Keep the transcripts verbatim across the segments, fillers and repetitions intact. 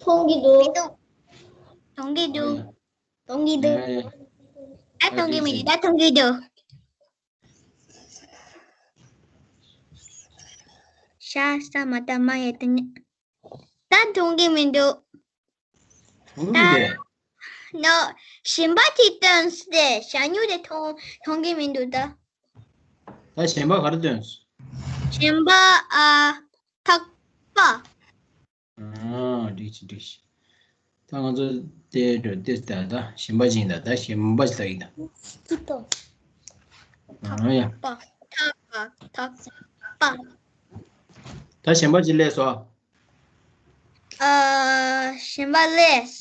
མཐོང་གི་འདུག་མི་འདུག་མཐོང་གི་འདུག་མཐོང་གི་འདུག་ཨ་མཐོང་གི་མི་འདུག་ད་མཐོང་གི་འདུག་ཤ་ས་མ་ད་མ་ཡ་ཏི་ནི། ད་མཐོང་གི་མི་འདུག་མཐོང་གི་མི་འདུག་ནོ། གཞན་པ་དེ་སྟོན་སྟེ་ཞ་སྨྱུག་དེ་མཐོང་མཐོང་གི་མི་འདུག་ད། ད་གཞན་པ་ག་རེ་སྟོན། གཞན་པ་ཨ། ཐག་པ། ཨ་འགྲིག་ཅིག་འགྲིག་ཅིག་ད་ང་ཚོ་དེ་འགྲོ་དེ་ལྟ་ད་གཞན་པ་ཅིག་ཡིན་ད་ད་གཞན་པ་ཅིག་ལྟ་ཡིན་ད། ཅི་ཏོ། ཨ་ཡ། པ། ཐག་པ། ཐག་པ། ད་གཞན་པ་ཅིག་སླེབས་སོ། ཨ། གཞན་པ་སླེབས།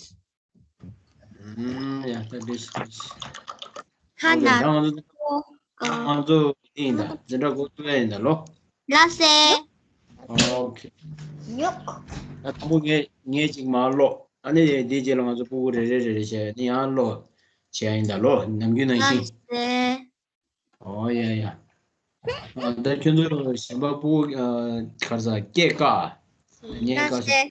ཨུམ། ཡ་ད་འགྲིག་ཤག་འགྲིག་ཤག་ཁ་ན་རོ། ང་ཚོ་ཨ། ང་ཚོ་འདི་ཡིན་ད་འཛིན་གྲྭ་འགོ་བཙུགས་ཡ་ཡིན་ད་ལོ། ལགས་སེ། ཨོ་ཁེ། ཉོག་ད་དང་པོ་ངས་ངས་ཅིག་མར་ཀློག་ཨ་ནི་དེའི་རྗེས་ལ་ང་ཚོ་སྤུ་གུ་རེ་རེ་རེ་རེ་བྱས་ནི་ཡང་ཀློག་བྱས་ཡ་ཡིན་ད་ལོ། ནམ་རྒྱུན་ནང་བཞིན། ལགས་སེ། ཨོ་ཡ་ཡ། ཨ་ད་ཁྱོད་ཚོ་གཞན་པ་སྤུ་གུ་ཨ་ག་རེ་ཟ་སྐད་བཀག་ཉན་བཀག་ལགས་སེ།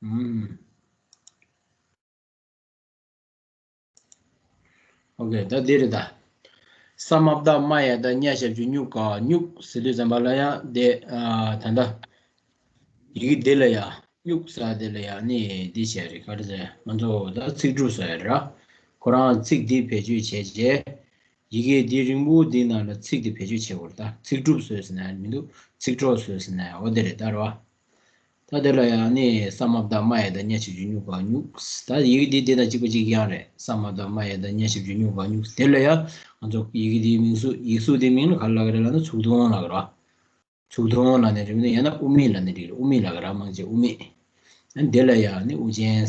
ཨུམ། ཨོ་ཁེ། ད་འདི་རེད་ད། ས་མ་བཏགས་སྨ་ཡ་བཏགས་སྨྱ་ཞབས་ཀྱུ་སྨྱུ་ག་སྨྱུག་ཟེར་དུས་ཙམ་པ་ལ་ཡང་དེ་ཨ་ད་ལྟ། ཡི་གེ་འདི་ལ་ཡང་སྨྱུག་ཟེར་དེ་ལ་ཡང་ནི་འདི་བྱས་རེད། ག་རེ་ཟེར། ང་ཚོ་ད་ཚིག་གྲུབ་བཟོ་ཡ་རེད་ར། ཁོ་རང་ཚིག་འདི་བེད་སྤྱོད་བྱས་རྗེས། ཡི་གེ་འདི་རིང་པོ་འདི་ནང་ལ་ཚིག་འདི་བེད་སྤྱོད་བྱེད་དགོས་རེད། ད་ཚིག་གྲུབ་བཟོས་ཟེར་ན་མི་འདུག་ཚིག་གྲོགས་བཟོས་ཟེར་ན་འོ་དེ་རེད་ད་ར། ད་དེ་ལ་ཡང་ནི་ས་མ་བཏགས་སྨ་ཡ་བཏགས་སྨྱ་ཞབས་ཀྱུ་སྨྱུ་ག་སྨྱུག་ད་ཡི་གེ་འདི་འདི་དང་གཅིག་པ་གཅིག་རྐྱང་རེད། ས་མ་བཏགས་སྨ་ཡ་བཏགས་སྨྱ་ཞབས་ཀྱུ་སྨྱུ་ག་སྨྱུག་དེ་ལ་ཡང་ང་ཚོ་ཡི་གེ་འདིའི་མིང་གཟུགས་ཡིག་གཟུགས་འདིའི་མིང་ལ་ག་རེ་ལབ་ཀྱི་རེད་ལབ་ན་ཚུགས་ཐུང་ལབ་ཀྱི་རེད། ཚུགས་ཐུང་ལབ་ནས་རེད་མི་འདུག་ཡང་ན་དབུ་མེད་ལབ་ནས་རེད། དབུ་མེད་ལབ་ཀྱི་ར་མང་ཆེ་དབུ་མེད། ཨ་ནི་དེ་ལ་ཡང་ནི་དབུ་ཅན།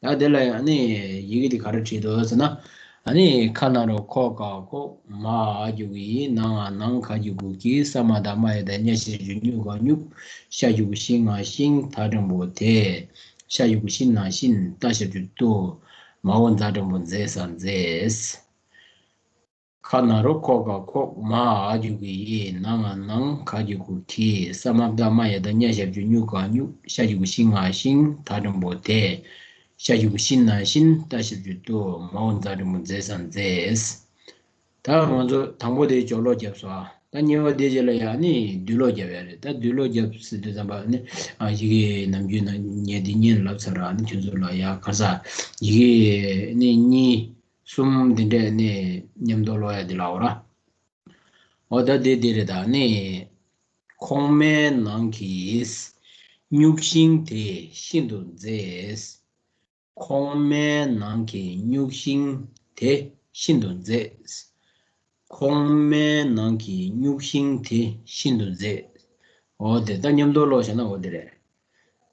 ད་དེ་ལ་ཡང་ནི་ཡི་གེ་འདི་ག་རེ་བྲིས་འདུག་ཟེར་ན། ཨ་ནི་ཁ་ན་རོ་ཁོ་ག་ཁོག་མ་འ་གི་གུ་འི་ན་ང་ནང་ག་གི་གུ་གི་ས་མ་བཏགས་སྨ་ཡ་བཏགས་སྨྱ་ཞབས་ཀྱུ་སྨྱུ་ག་སྨྱུག་ཤ་གི་གུ་ཤི་ང་ཤིང་ད་འགྲེང་བུ་དེ། ཤ་གི་གུ་ཤི་ན་ཤིན་ཏ་ཞབས་ཀྱུ་ཏུ། མ་འོག་ཛ་འགྲེང་བུ་མཛེ་ས་མཛེས། ཁ་ན་རོ་ཁོ་ག་ཁོག་མ་འ་གི་གུ་འི་ན་ང་ནང་ག་གི་གུ་གི་ས་མ་བཏགས་སྨ་ཡ་བཏགས་སྨྱ་ཞབས་ཀྱུ་སྨྱུ་ག་སྨྱུག་ཤ་གི་གུ་ཤི་ང་ཤིང་ད་འགྲེང་བུ་དེ། ཤ་གི་གུ་ཤི་ན་ཤིན་ཏ་ཞབས་ཀྱུ་ཏུ་མ་འོག་ཛ་འགྲེང་བུ་མཛེ་ས་མཛེས། ད་ང་ཚོ་དང་པོ་དེ་ཅོག་ཀློག་བརྒྱབ་སོང་ཨ། ད་གཉིས་པ་དེ་རྗེས་ལ་ཡང་ནི་བསྡུས་ཀློག་བརྒྱབ་ཡ་རེད། ད་བསྡུས་ཀློག་བརྒྱབ་ཟེར་དུས་ཙམ་པ་ནི་ཨ་ཡི་གེ་ནམ་རྒྱུན་ནང་ངས་འདི་སྔོན་ལབ་ཚར་ར། ཨ་ནི་ཁྱོད་ཚོ་ལ་ཡ་ག་ས་ཡི་གེ་ནི་གཉིས། གསུམ་འདི་འདྲས་ནི་མཉམ་དུ་ཀློག་ཡ་འདི་ལའོ་ར། འོ་ད་འདི་འདི་རེད་ད་ནི། ཁོག་མའི་ནང་གི་སྨྱུག་ཤིང་དེ་ཤིན་ཏུ་མཛེས། ཁོག་མའི་ནང་གི་སྨྱུག་ཤིང་དེ་ཤིན་ཏུ་མཛེས། ཁོག་མའི་ནང་གི་སྨྱུག་ཤིང་དེ་ཤིན་ཏུ་མཛེས། འོ་དེ་ད་མཉམ་དུ་ཀློག་བྱས་ན་འོ་དེ་རེད།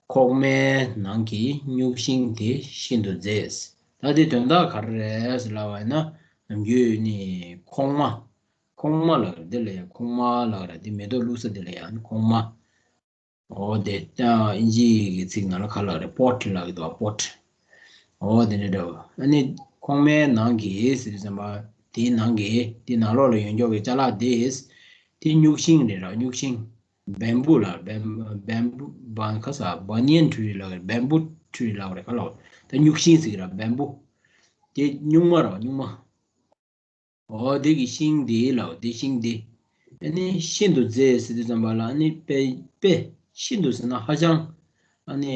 ཁོག་མའི་ནང་གི་སྨྱུག་ཤིང་དེ་ཤིན་ཏུ་མཛེས། ད་དེ་དོན་དག་ག་རེ་རེད་ཟེར་ལབ་པ་ཡིན་ན། ནམ་རྒྱུན་ནི་ཁོག་མ། ཁོག་མ་ལབ་རེད། དེ་ལ་ཡང་ཁོག་མ་ལབ་རེད། དེ་མེ་ཏོག་བླུགས་ས་དེ་ལ་ཡང་ཁོག་མ། འོ་དེ་ད་ཨིན་ཇི་གི་ཚིག་ནང་ལ་ག་ལབ་རེད། པོཊ་ལབ་ཀྱི་འདུག་པོཊ། འོ་དེ་འདྲ་འདྲ་བོ། ཨ་ནི་ཁོག་མའི་ནང་གི་ཟེར་དུས་ཙམ་པ་དེའི་ནང་གི་དེ་ནང་ལོགས་ལ་ཡོད་མཁན་གྱི་ཅ་ལག་དེ། དེ་སྨྱུག་ཤིང་རེད་ར། སྨྱུག་ཤིང་། བེམ་བུ་ལ་བེམ་བེམ་བུ་བ་ཁ་ས་བ་ནི་ཡན་ཁྲུ་རི་ལ་བེམ་བུ་ཁྲུ་རི་ལ་རེ་ཁ་ལ་ད་སྨྱུག་ཤིང་ཟིག་ར་བེམ་བུ། དེ་སྨྱུག་མ་ར་སྨྱུག་མ། འོ་དེ་གི་ཤིང་དེ་ལ་དེ་ཤིང་དེ། ཨ་ནི་ཤིན་ཏུ་མཛེས་ཟེར་དུས་ཙམ་པ་ལ་ཨ་ནི་དཔེ་དཔེ་ཤིན་ཏུ་ཟེར་ན་ཧ་ཅང་། ཨ་ནི་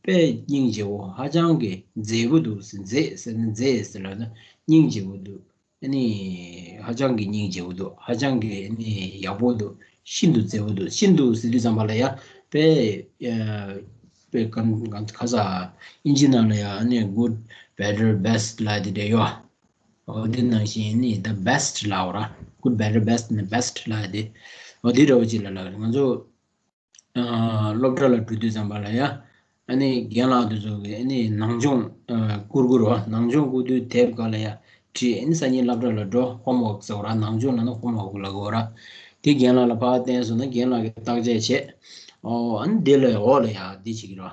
དཔེ་སྙིང་རྗེ་བོ་ཧ་ཅང་གི་མཛེས་པོ་འདུག་ཟེར། མཛེས་ཟེར་ན་མཛེས་ཟེར་ལ་ན་སྙིང་རྗེ་བོ་འདུག་ཨ་ནི་ཧ་ཅང་གི་སྙིང་རྗེ་བོ་འདུག་ཧ་ཅང་གི་ཨ་ནི་ཡག་པོ་འདུག་ཤིན་ཏུ་མཛེས་པོ་འདུག་ཤིན་ཏུ་ཟེར་དུས་ཙམ་པ་ལ་ཡ་དཔེ་ཨ་དཔེ་གང་གང་ག་ས་ཨིན་ཇི་ནང་ལ་ཡ་ཨ་ནི་good, better, best ལབ་དེ་འདྲ་ཡོད། འོ་དེ་ནང་བཞིན་ནི་the best ལབ་ར། good, better, best ནི་best ལབ་དེ། འོ་དེ་འདྲ་བོ་ཅིག་ལ་ལབ་རེད། ང་ཚོ་ཨ་སློབ་གྲྭ་ལ་འགྲོ་དུས་ཙམ་པ་ལ་ཡ། ཨ་ནི་རྒན་ལགས་དེ་ཚོ་གིས་ཨ་ནི་ནང་སྦྱོང་ཨ་བསྐུར་གི་རེད་བ། ནང་སྦྱོང་བསྐུར་དུས་དེབ་སྒང་ལ་ཡ་བྲིས། ཨ་ནི་སང་ཉིན་སློབ་གྲྭ་ལ་འགྲོ། ཧོམ་ཝོག་ཟེར་བ་ར། ནང་སྦྱོང་ལབ་ན་ཧོམ་ཝོག་ལབ་དགོས་ར། དེ་རྒན་ལགས་ལ་ཕར་བསྟན་སོང་ན་རྒན་ལགས་ཀྱིས་བརྟག་དཔྱད་བྱས། ཨོ་ཨ་ནི་དེ་ལ་འོག་ལ་ཡ་འདི་བྱེད་ཀྱི་རེད་བ།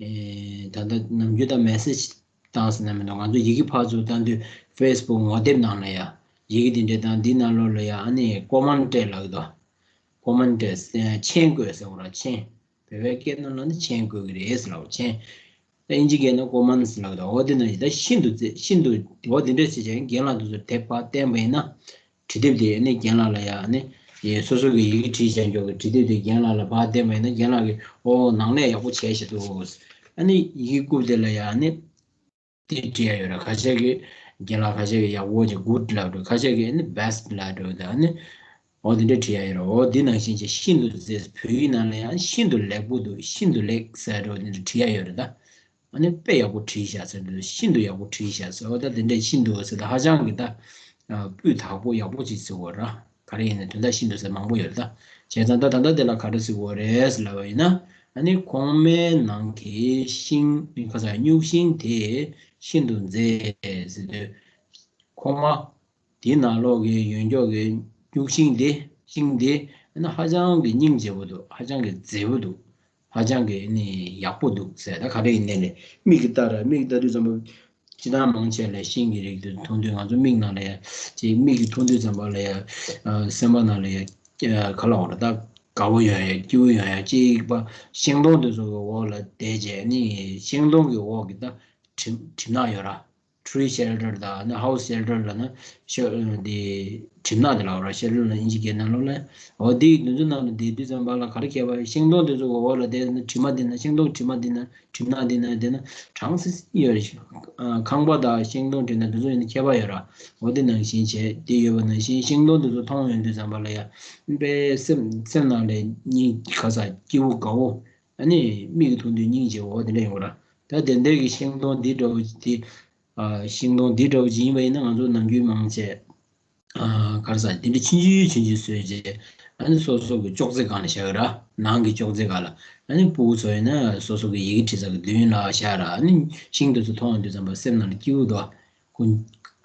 ཨེ་ད་ལྟ་ནམ་རྒྱུན་ད་མེ་སེ་ཇི་ བཏང་ཟེར་ན་མི་འདུག་ང་ཚོ་ཡི་གེ་ཕར་ཚུར་བཏང་དུས་ཕེ་སི་བུག་ངོ་དེབ་ནང་ལ་ཡ། ཡི་གེ་དེ་འདྲས་བཏང་འདི་ནང་ལོགས་ལ་ཡ་ཨ་ནི་ཀོ་མན་ཊི་ལབ་ཀྱི་འདུག་ཀོ་མན་ཊི་མཆན་བཀོད་ཟེར་བ་ར་མཆན། བོད་པའི་སྐད་ནང་ལ་ནི་མཆན་བཀོད་ཀྱི་རེད་ཟེར་ལབ་མཆན། ད་ཨིན་ཇི་སྐད་ནང་ཀོ་མན་ཊི་ལབ་ཀྱི་འདུག་འོ་དེ་ནང་བཞིན་ད་ཤིན་ཏུ་མཛེས་ཤིན་ཏུ་འོ་དེ་འདྲས་བྱས་བྱས་རྒན་ལགས་དེ་ཚོ་དེབ་ཕར་བསྟན་པ་ཡིན་ན། བྲིས་དེབ་དེ་ནི་རྒན་ལགས་ལ་ཡ་ནི་ཡེ་སོ་སོ་གི་ཡི་གེ་བྲིས་བྱས་འཇོག་གི་བྲིས་དེབ་དེ་རྒན་ལགས་ལ་ཕར་བསྟན་པ་ཡིན་ན་རྒན་ལགས་ཀྱིས་ཨོ་ནང་ལས་ཡག་པོ་བྱས་ཤག་འདུག་ཨ་ནི་ཡི་གེ་རྐུབ་དེ་ལ་ཡ་ནི་དེ་བྲིས་ཡ་ཡོད་ར། ཁ་ཤས་ཀྱིས་རྒན་ལགས་ཁ་ཤས་ཀྱིས་ཡག་པོ་ཅིག་གུཌ་ལབ་འགྲོ། ཁ་ཤས་ཀྱིས་ནི་བྷེ་སི་ཊི་ལབ་འགྲོ། ད་ནི་ཨོ་དེ་འདྲ་བྲིས་ཡ་ཡོད་ར། ཨོ་དེ་ནང་བཞིན་ཅིག་ཤིན་ཏུ་མཛེས། བོད་ཡིག་ནང་ལ་ཡང་ཤིན་ཏུ་ལེགས་པོ་འདུག་ཤིན་ཏུ་ལེགས་ཟེར་འགྲོ་དེ་འདྲ་བྲིས་ཡ་ཡོད་ར་ད། ཨ་ནི་དཔེ་ཡག་པོ་བྲིས་ཤག་ཟེར་འདུག་ཤིན་ཏུ་ཡག་པོ་བྲིས་ཤག་ཟེར། འོ་ད་དེ་འདྲས་ཤིན་ཏུ་ཟེར་ད་ཧ་ཅང་གི་ད་སྤུས་དག་པོ་ཡག་པོ་ཅིག་ཟེར་བ་ར། ག་རེ་ཡིན་ན་དོན་དག་ཤིན་ཏུ་ཟེར་མང་པོ་ཡོད་རེད་ད། བྱས་ཙང་ད་ད་ལྟ་དེ་ལ་ག་རེ་ཟེར་བ་རེད་ཟེར་ལབ་པ་ཡིན་ན། ཨ་ནི་གོང་མའི་ནང་གི་ཤིང་ཁ་ས་སྨྱུག་ཤིང་དེ་ཤིན་ཏུ་མཛེས་ཟེར་དུས། གོང་མ། དེའི་ནང་ལོགས་ཀྱི་ཡོན་ཀྱོག་གི་སྨྱུག་ཤིང་དེ་ཤིང་དེ་ཨ་ནི་ཧ་ཅང་གི་སྙིང་རྗེ་པོ་འདུག་ཧ་ཅང་གི་མཛེས་པོ་འདུག་ཧ་ཅང་གི་ནི་ཡག་པོ་འདུག་ཟེར། ད་ག་རེ་ཡིན་ནའི་ལས་མིག་གིས་ལྟ་ར། མིག་གིས་ལྟ་དུས་ཙམ་པ་སྤྱིར་བཏང་མང་ཆེ་ལ་ཤིང་གི་རིགས་དེ་མཐོང་དུས་ང་ཚོ་མིག་ནང་ལ་ཡ་ཅིག་མིག་གིས་མཐོང་དུས་ཙམ་པ་ལ་ཡ་སེམས་པ་ནང་ལ་ཡ་ག་ལ་འོ་ར་ད་དགའ་བོ་ཡོང་ཡ་སྐྱིད་པོ་ཡོང་ཡ་ཅིག་པ་ཤིང་སྡོང་དེ་ཚོ་གི་འོག་ལ་བསྡད་བྱས་ནི་ཤིང་སྡོང་གི་འོག་གི་ད་གྲིབ་གྲིབ་ནག་ཡོད་ར། Tree shelter དང་ནི་house shelter ལ་ནི་ཤ་འདི་གྲིབ་ནག་དེ་ལ་འོ་ར། shelter ལ་ཨིན་ཇི་སྐད་ནང་ལོགས་ལ་འོ་དེ་དེ་ཚོ་ནང་ལ་བསྡད་དུས་ཙམ་པ་ལ་ག་རེ་ཁྱད་པར། ཤིང་སྡོང་དེ་ཚོ་གི་འོག་ལ་བསྡད་ན་གྲིབ་མ་དེ་ན་ཤིང་སྡོང་གྲིབ་མ་དེ་ན་གྲིབ་ནག་དེ་ན་དེ་ན་གྲང་སི་སི་ཡོད་རེད། ཁང་པ་དང་ཤིང་སྡོང་དེ་ན་དེ་ཚོ་ཡིན་ན་ཁྱད་པར་ཡོད་ར། འོ་དེ་ནང་བཞིན་བྱས་དེ་ཡོད་པ་ནང་བཞིན་ཤིང་སྡོང་དེ་ཚོ་མཐོང་ཡོང་དུས་ཙམ་པ་ལ་ཡ་དཔེ་སེམས་སེམས་ནང་ལ་སྙིང་ག་ས་སྐྱིད་པོ་དགའ་བོ་ཨ་ནི་མིག་གིས་མཐོང་དུས་སྙིང་རྗེ་བོ་དེ་འདྲ་ཡོང་གི་ར། ད་དེ་འདྲ་གི་ཤིང་སྡོང་འདི་འདྲ་བོ་དེ། ཨ། ཤིང་སྡོང་འདི་འདྲ་བོ་ཅིག་ཡིན་པ་ཡིན་ན་ང་ཚོ་ནམ་རྒྱུན་མང་ཆེ། ཨ། ག་རེ་ཟ་དེ་འདྲ་ཆུང་ཆུང་ཆུང་ཆུང་བཟོས་རྗེས་ཨ་ནི་སོ་སོ་གི་ཅོག་ཙེ་སྒང་ལ་བཞག་ཡོད་ར། ནང་གི་ཅོག་ཙེ་སྒང་ལ་ཨ་ནི་སྤུ་གུ་ཚོ་ཡིན་ན་སོ་སོ་གི་ཡི་གེ་བྲིས་ས་གི་མདུན་ལ་བཞག་ར། ཨ་ནི་ཤིང་དེ་ཚོ་མཐོང་ཡོང་དུས་ཙམ་པ་སེམས་ནང་ལ་སྐྱིད་པོ་འདུག་ཁོ།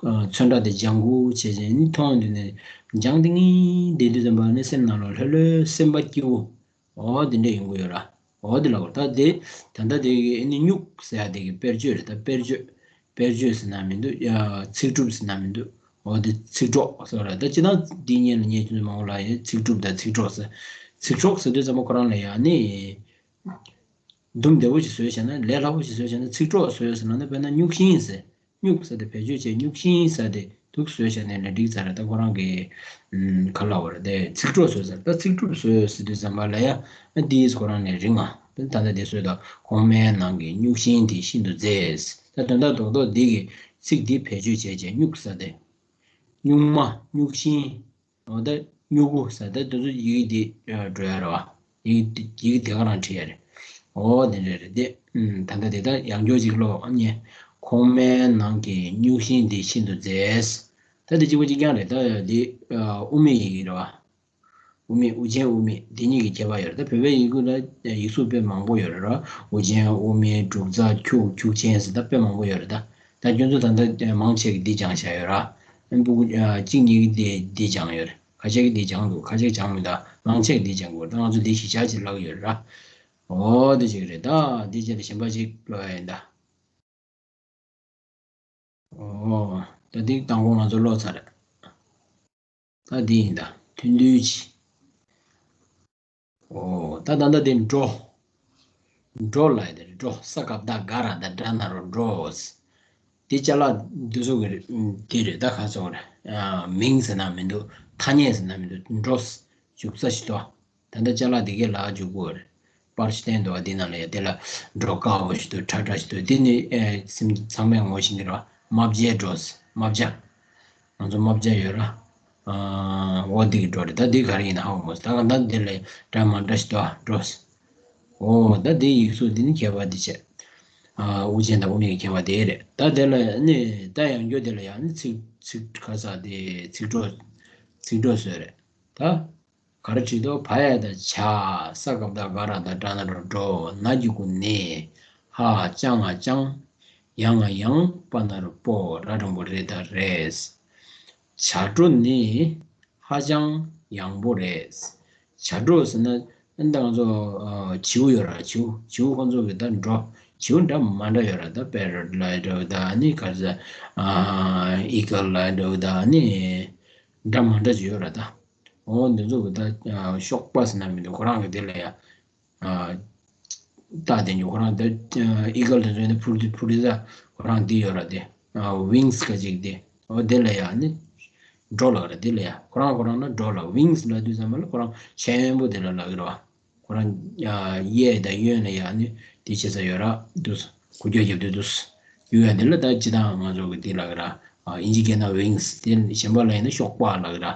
ཨ། ཚོན་ཁྲ་དེ་ལྗང་གུ་བྱས་བྱས་ཨ་ནི་མཐོང་ཡོང་དུས་ནས་ལྗང་དེ་ངེས་བསྡད་དུས་ཙམ་པ་ཨ་ནི་སེམས་ནང་ལ་ལྷོད་ལྷོད་སེམས་པ་སྐྱིད་པོ། འོ་དེ་འདྲ་ཡོང་གི་ཡོད་ར། འོ་དེ་ལ་འོ་ད་དེ་ད་ལྟ་དེ་གི་ཨ་ནི་སྨྱུག་ཟེར་ཡ་དེ་གི་དཔེར་བརྗོད་རེད། ད་དཔེར་བརྗོད། དཔེར་བརྗོད་ཟེར་ན་མི་འདུག་ཡ། ཚིག་གྲུབ་ཟེར་ན་མི་འདུག་འོ་དེ་ཚིག་གྲོགས་ཟེར་བ་ར། ད་སྤྱིར་བཏང་འདི་སྔོན་ལ་ངས་ཁྱོད་ཚོ་མང་པོ་ལ་ཡ་ཚིག་གྲུབ་དང་ཚིག་གྲོགས་ཟེར། ཚིག་གྲོགས་ཟེར་དུས་ཙམ་པ་ཁོ་རང་ལ་ཡ་ནི། འདུམ་བདེ་བོ་ཞིག་བཟོས་བྱས་ན་ལས་སླ་པོ་ཞིག་བཟོས་བྱས་ན་ཚིག་གྲོགས་བཟོས་ཟེར་ན་ནི་དཔེར་ན་སྨྱུག་ཤིང་ཟེར། སྨྱུག་ཟེར་དེ་བེད་སྤྱོད་བྱས་སྨྱུག་ཤིང་ཟེར་དེ་འདུག་བཟོས་བྱས་ནས་ལས་འགྲིག་ཚར་རེད། ད་ཁོ་རང་གི་ཨམ། ག་ལབ་པ་རེད་དེ་ཚིག་གྲོགས་བཟོས་ཚར། ད་ཚིག་གྲུབ་བཟོས་ཟེར་དུས་ཙམ་པ་ལ་ཡ་ཨ་དེས་ཁོ་རང་ནས་རིང་ང་ད་ད་ལྟ་དེ་བཟོས་དང་གོང་མའི་ནང་གི་སྨྱུག་ཤིང་དེ་ཤིན་ཏུ་མཛེས། ད་དོན་དག་རྡོག་རྡོག་འདི་གི་ཚིག་འདི་བེད་སྤྱོད་བྱས་བྱས་སྨྱུག་ཟེར་དེ་སྨྱུག་མ་སྨྱུག་ཤིང་། འོ་ད་སྨྱུ་གུ་ཟེར་ད་དེ་ཚོ་ཡི་གེ་འདི་འགྲོ་ཡ་རེད་བ། ཡི་གེ་འདི་ཡི་གེ་དེ་ག་རང་བྲིས་ཡ་རེད། འོ་དེ་འདྲ་རེད་དེ། ད་ལྟ་དེ་ད་ཡང་བསྐྱར་ཅིག་ཀློག་ཨ་ཉེ། གོང་མའི་ནང་གི་སྨྱུག་ཤིང་འདི་ཤིན་ཏུ་མཛེས། ད་དེ་གཅིག་པ་གཅིག་རྐྱང་རེད། ད་འདི་དབུ་མེད་ཡི་གེ་རེད་བ། དབུ་མེད་དབུ་ཅན་དབུ་མེད་འདི་གཉིས་ཀྱི་ཁྱད་པར་ཡོད་རེད། ད་བོད་པའི་ཡི་གེ་ལ་ཡིག་གཟུགས་དཔེ་མང་པོ་ཡོད་རེད་ར། དབུ་ཅན་དབུ་མེད་འབྲུག་རྩ་ཁྱུག་ཁྱུག་ཅན་ཟེར་ད་དཔེ་མང་པོ་ཡོད་རེད་ད། ད་ཁྱོད་ཚོ་ད་ལྟ་མང་ཆེ་གིས་འདི་སྦྱངས་བཞག་ཡོད་ར། ཨ་ནི་སྤུ་གུ་ཨ་གཅིག་གཉིས་ཀྱིས་འདི་འདི་སྦྱངས་ཡོད་རེད། ཁ་ཤས་ཀྱིས་འདི་སྦྱངས་འདུག་ཁ་ཤས་སྦྱངས་མི་འདུག་མང་ཆེ་གིས་འདི་སྦྱངས་དགོས་རེད། ད་ང་ཚོ་འདི་གཞིས་ཆགས་ཅིག་ལབ་ཀྱི་ཡོད་རེད་ར། འོ་འདི་ཅིག་རེད། ད་འདི་བྱས་ཏེ་གཞན་པ་ཅིག་ཀློག་ཡ་ཡིན་ད། འོ་ད་འདི་དང་པོ་ང་ཚོ་ཀློག་ཚར་རེད། ད་འདི་ཡིན་ད། ཐུང་ཐུང་ཅིག་འོ། ད་ད་ལྟ་དེ་འགྲོ། འགྲོ་ལབ་ཡ་དེ་རེད། འགྲོ། ས་ག་བཏགས་སྒ་ར་བཏགས་སྒྲ་ན་རོ་འགྲོ། དེ་ཅ་ལག་འདི་ཚོ་གི་རེད། དེ་རེད། ད་ག་ཚོད་རེད། ཨ། མིང་ཟེར་ན་མི་འདུག་ཐ་སྙད་ཟེར་ན་མི་འདུག་འགྲོ། འཇུག་ས་ཞིག་འདུག་ད་ལྟ་ཅ་ལག་དེ་གའི་ལག་འཇུག་གི་རེད། པར་ཞིག་བསྟན་འདུག་འདི་ནང་ལ་ཡ་དེ་ལ་འགྲོ་དཀར་པོ་ཞིག་འདུག་ཁྲ་ཁྲ་ཞིག་འདུག་དེ་ནི་ཨེ་སེམས་ཚང་མས་ངོ་ཤེས་ཀྱི་རེད་བ། རྨ་བྱའི་སྒྲོ། རྨ་བྱ། ང་ཚོ་རྨ་བྱ་ཡོད་ར། ཨ། འོ་འདི་གི་སྒྲོ་རེད། ད་འདི་ག་རེ་ཡིན་ན་ཧ་གོ་མ་སོང་། ད་ག་ད་འདི་ལ་འདྲ་མ་འདྲ་ཞིག་འདུག་ཨ། སྒྲོ། འོ་ད་འདི་ཡིག་གཟུགས་འདི་ནི་ཁྱད་པར་འདི་བྱས། ཨ། དབུ་ཅན་དང་དབུ་མེད་ཀྱི་ཁྱད་པར་དེ་རེད། ད་དེ་ལ་ནི་ད་ཡང་བསྐྱར་དེ་ལ་ཡང་ནི་ཚིག་ཚིག་ག་ས་དེ་ཚིག་གྲོགས་ཚིག་གྲོགས་བཟོས་རེད་ད། ག་རེ་བྲིས་འདུག་བ་ཡ་བཏགས་བྱ། ས་ག་བཏགས་སྒ་ར་བཏགས་སྒྲ་ན་རོ་སྒྲོ། ན་གི་གུ་ནི། ཧ་ཅང་ང་ཅང་། ཡ་ང་ཡང་། པ་ན་རོ་པོ། ར་འགྲེང་བུ་རེ་ད་རེད། བྱ་སྒྲོ་ནི། ཧ་ཅང་ཡང་པོ་རེད། བྱ་སྒྲོ་ཟེར་ན་ཨ་ནི་ད་ང་ཚོ་ཨ་བྱིའུ་ཡོད་ར། བྱིའུ་བྱིའུ་ཁོ་ཚོ་གི་ད་སྒྲོ། བྱིའུ་འདྲ་མི་འདྲ་ཡོད་ར། ད་པེ་རོཊ་ལབ་ཡ་འདྲ་བོ་ད་ནི་ག་རེ་ཟེར། ཨ་ཨི་གལ་ལབ་ཡ་འདྲ་བོ་ད་ནི་འདྲ་མི་འདྲ་ཅིག་ཡོད་ར། ད་འོ་འདི་ཚོ་གི་ད་གཤོག་པ་ཟེར་ན་མི་འདུག་ཁོ་རང་གི་དེ་ལ་ཡ། ཨ་རྟགས་དེ་ཉིད་ཁོ་རང་དེ་ཨི་གལ་དེ་ཚོ་ནི་ཕུར་དེ་ཕུར་དེ་ད་ཁོ་རང་དེ་ཡོད་ར་དེ། ཨ་ཝིང་སི་ཁ་ཅིག་དེ། འོ་དེ་ལ་ཡ་ནི་ཌོ་ལབ་ར། དེ་ལ་ཡ་ཁོ་རང་ཁོ་རང་ན་ཌོ་ལབ། ཝིང་སི་ལབ་དུས་ཙམ་པ་ལ་ཁོ་རང་ཤེལ་དབེན་པོ་དེ་ལ་ལབ་ཀྱི་རེད་བ། ཁོ་རང་ཨ་གཡས་དང་གཡོན་ལ་ཡ་ནི་དེ་བྱེད་ས་ཡོད་ར་འདུག་འགུལ་སྐྱོད་རྒྱབ་དུས་འདུག་གཡུག་ཡ་དེ་ལ་ད་སྤྱིར་བཏང་ང་ཚོ་གི་དེ་ལབ་ཀྱི་ར། ཨ་ཨིན་ཇི་སྐད་ན་ཝིང་སི། དེ་གཞན་པ་ལ་ཡིན་ན་གཤོག་པ་ལབ་ཀྱི་ར།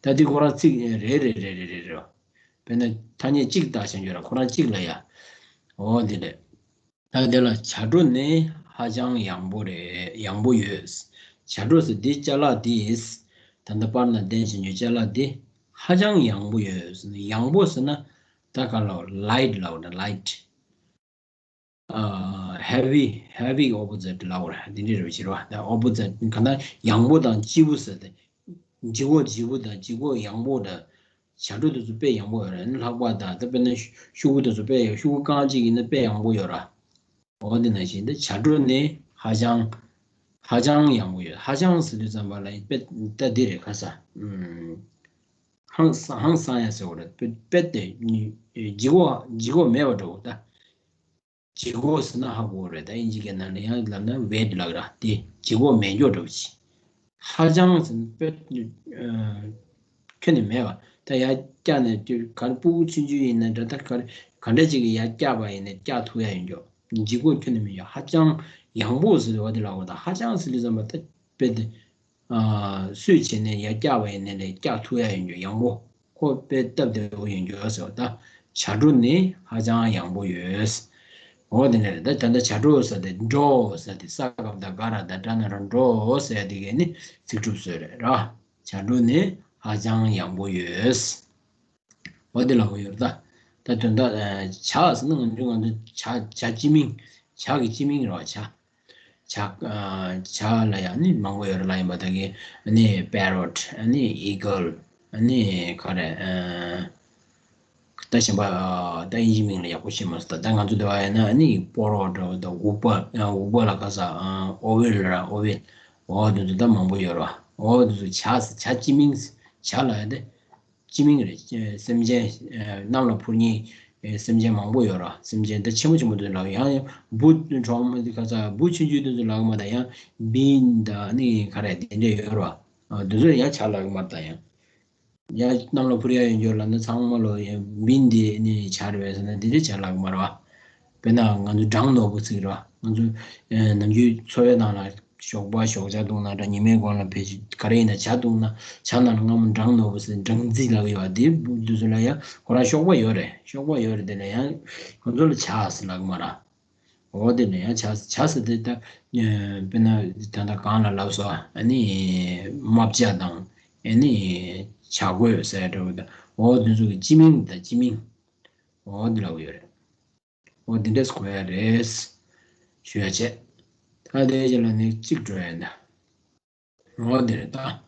ད་དེ་ཁོ་རང་ཚིག་རེ་རེ་རེ་རེ་རེ་རེད་བ། དཔེར་ན་ཐ་སྙད་གཅིག་བཏགས་བྱས་འཇོག་ར། ཁོ་རང་གཅིག་ལ་ཡ། འོ་དེ་རེད། ད་དེ་ལ་བྱ་སྒྲོ་ནི་ཧ་ཅང་ཡང་པོ་རེད། ཡང་པོ་ཡོད། བྱ་སྒྲོ་ཟེར་འདི་ཅ་ལག་འདི། ད་ལྟ་པར་ན་བསྟན་བྱས་འཇོག་ཅ་ལག་འདི་ཧ་ཅང་ཡང་པོ་ཡོད། ཡང་པོ་ཟེར་ན་ད་ག་ལ་ལའིཊ་ལབ་ན་ལའིཊ། ཧེ་བི། ཧེ་བི་གི་ཨོ་པོ་ཛིཊ་ལབ་ར། དེ་འདྲ་རེད་བ། ཕྱིར་བ་ད་ཨོ་པོ་ཛིཊ་ག་ན་ཡང་པོ་དང་སྐྱིད་པོ་ཟེར་ཏེ། ལྗིད་ཁོག་ལྗིད་པོ་དང་ལྗིད་ཁོག་ཡང་པོ་འདྲ། བྱ་སྒྲོ་དེ་ཚོ་དཔེ་ཡང་པོ་ཡོད་རེད། ལྷགས་པ་དང་ད་དཔེར་ན་ཤུ་གུ་དེ་ཚོ་དཔེ་ཡང་ཤུ་གུ་རྐང་གཅིག་ཡིན་ན་དཔེ་ཡང་པོ་ཡོད་ར། འོ་དེ་ནང་བཞིན་ད་བྱ་སྒྲོ་ནི་ཧ་ཅང་ཧ་ཅང་ཡང་པོ་ཡོད། ཧ་ཅང་ཟེར་དུས་ཙམ་པ་ལ་དཔེ་ད་འདི་རེད། ཁ་ས་ཧང་སང་ཧང་སང་ཡ་ཟེར་བ་རེད། དཔེ་དཔེ་དེ་ལྗིད་ཁོག་ལྗིད་ཁོག་མེད་པ་འདྲ་བོ་ད། ལྗིད་ཁོག་ཟེར་ན་ཧ་གོ་རེད། ད་ཨིན་ཇི་སྐད་ནང་ལ་ཡང་ལབ་ན་ཝེཊ་ལབ་ར། དེ་ལྗིད་ཁོག་མེད་འཇོག་འདྲ་བོ་ཅིག་ཧ་ཅང་ཟེར་ན་དཔེ་ཁྱོན་ནས་མེད་པ། ད་ཡར་བཀྱག་ནས་དུས་ག་རེ་སྤུ་གུ་ཆུང་ཆུང་ཡིན་ན་འདྲ། ད་ག་རེ་ག་འདྲ་ཅིག་གིས་ཡར་བཀྱག་པ་ཡིན་ན་བཀྱག་ཐུབ་ཡ་ཡིན་འཇོག་ལྗིད་ཁོག་ཁྱོན་ནས་མེད་འཇོག་ཧ་ཅང་ཡང་པོ་ཟེར་བ་དེ་ལབ་དགོས། ད་ཧ་ཅང་ཟེར་དུས་ཙམ་པ་ད་དཔེ་དེ། ཨ་སུས་བྱས་ནས་ཡར་བཀྱག་པ་ཡིན་ནའི་ལས་བཀྱག་ཐུབ་ཡ་ཡིན་འཇོག་ཡང་པོ། ཁོ་དཔེ་སྟབས་བདེ་བོ་ཡིན་འཇོག་ཟེར་བ། ད་བྱ་སྒྲོ་ནི་ཧ་ཅང་ཡང་པོ་ཡོད། འོ་དེ་འདྲ་རེད། ད་ད་ལྟ་བྱ་སྒྲོ་ཟེར་དེ་སྒྲོ་ཟེར་དེ་ས་ག་བཏགས་སྒ་ར་བཏགས་སྒྲ་ན་རོ་སྒྲོ་ཟེར་དེ་གས་ནི་ཚིག་གྲུབ་བཟོས་རེད་ར། བྱ་སྒྲོ་ནི་ཧ་ཅང་ཡང་པོ་ཡོད། འོ་དེ་ལབ་དགོས་ཡོད་རེད། ད་ད་དོན་དག་བྱ་ཟེར་ན་ང་ཚོ་ང་ཚོ་བྱ་བྱ་སྤྱི་མིང་། བྱ་གི་སྤྱི་མིང་རེད་བ། བྱ། བྱ། ཨ་བྱ་ལ་ཡང་ནི་མང་པོ་ཡོད་རེད་ལ། ཡིན་པ་ད་གི་ནི་པེ་རོཊ། ནི་ཨི་གལ། ནི་ག་རེ། ཨ་ད་གཞན་པ་ཨ་ད་ཨིན་ཇི་མིང་ལ་ཡག་པོ་ཤེས་མ་སོང་། ད་ད་ང་ཚོ་འདི་བ་ཡིན་ན་ནི་སྤོ་རོ་འདྲ་བོ་དང་འུག་པ། ཨ་འུག་པ་ལ་ག་ས་ཨ་ཨོ་ཝེལ་ར། ཨོ་ཝེལ། འོ་འདི་ཚོ་ད་མང་པོ་ཡོད་རེད་བ། འོ་འདི་ཚོ་བྱ་བྱ་སྤྱི་མིང་། བྱ་ལ་ཡ་དེ། སྤྱི་མིང་རེད། སེམས་ཅན་གནམ་ལ་འཕུར་མཁན་སེམས་ཅན་མང་པོ་ཡོད་ར། སེམས་ཅན་ད་ཆེན་པོ་ཆེན་པོ་དེ་ལབ། ཡང་ཡང་འབུ་གྲོག་མ་དེ་ག་ས་འབུ་ཆུང་ཆུང་དེ་ཚོ་ལབ་མ། ད་ཡང་བིན་ད་ནི་ག་རེ་དེ་འདྲ་ཡོད་ར། དེ་ཚོ་ཡང་བྱ་ལབ་མ། ད་ཡང་ཡང་གནམ་ལ་འཕུར་ཡ་ཡོད་འགྱོ་ལབ་ན་ཚང་མ་ལོ་ཡང་བིན་དེ་ནི་བྱ་རེད་པས་ཟེར་ན་དེ་འདྲ་བྱ་ལབ་མ་ར་བ། དཔེར་ན་ང་ཚོ་སྦྲང་ནོར་བུ་ཟེར་གི་རེད་བ། ང་ཚོ་ཨེ་ནམ་རྒྱུན་འཚོ་བའི་ནང་ལ་ཞོགས་པ་ཞོགས་ཇ་བཏུང་ན་འདྲ། ཉི་མའི་གོང་ལ་ཕེབས་ཤིག་ག་རེ་ཡིན་ན་ཇ་བཏུང་ན་ཇ་ནང་ལ་སྔ་མོ་སྦྲང་ནོར་བུ་ཟེར་སྦྲང་རྩི་ལབ་ཀྱི་ཡོད་བ། དེ་འབུ་དེ་ཚོ་ལ་ཡང་ཁོ་རང་གཤོག་པ་ཡོད་རེད། གཤོག་པ་ཡོད་རེད། དེ་ལ་ཡང་ཁོ་ཚོ་ལ་ཇ་ཟེར་ལབ་ཀྱི་མ་ར། འོ་དེ་ལ་ཡང་ཇ་ཇ་ཟེར་དེ་ད་ཨེ་དཔེར་ན་ད་ལྟ་གང་ལ་ལབ་སོང་། ཨ་ནི་རྨ་བྱ་དང་ཨ་ནི་བྱ་རྒོད་ཟེར་འདྲ་བོ་ད། འོ་དེ་ཚོ་གི་སྤྱི་མིང་ད་སྤྱི་མིང་། འོ་འདི་ལབ་ཀྱི་ཡོད་རེད། འོ་འདི་འདྲས་གོ་ཡ་རེད། ཞུ་ཡ་བྱས། ད་དེའི་རྗེས་ལ་ནི་གཅིག་འགྲོ་ཡ་ཡིན་ད། འོ་འདི་རེད་ད།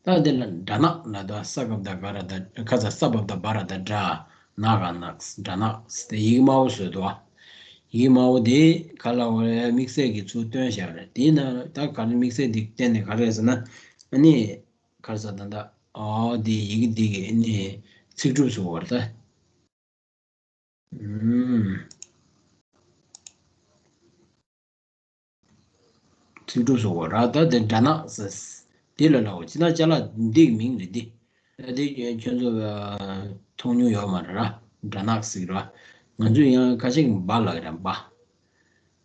ད་འདི་ལ་སྦྲ་ནག་ལབ་དུས་ས་ག་བཏགས་སྒ་ར་བཏགས་ཁ་ས་ས་བ་བཏགས་སྦ་ར་བཏགས་སྦྲ། ནག་ག་ནག་སྦྲ་ནག་དེ་ཡི་གེ་དམར་པོ་བཟོས་འདུག་བ། ཡི་གེ་དམར་པོ་དེ་ག་ལ་འོ་རེད། དམིགས་བསལ་གྱི་ཚུར་སྟོན་བཞག་རེད། དེའི་ནང་ད་ག་རེ་དམིགས་བསལ་དེ་བསྟན་ནས་ག་རེ་ཟེར་ན། ཨ་ནི་ག་རེ་ཟེར་ད་ད། ཨོ་དེ་ཡི་གེ་དེ་གི་ཨ་ནི་ཚིག་གྲུབ་བཟོ་བར་ད། ཨུམ། ཚིག་གྲུབ་བཟོ་བ་ར། ད་དེ་སྦྲ་ནག་ཟེར། དེ་ལ་ལའོ་ཅི་ན་ཅ་ལག་འདི་གི་མིང་རེད་དེ། ད་དེ་ཁྱོད་ཚོ་མཐོང་མྱོང་ཡོད་མ་རེད་ར། སྦྲ་ནག་ཟེར་གི་ར། ང་ཚོས་ཡང་ཁ་ཤས་ཀྱིས་སྦ་ལབ་གི་ར། སྦ།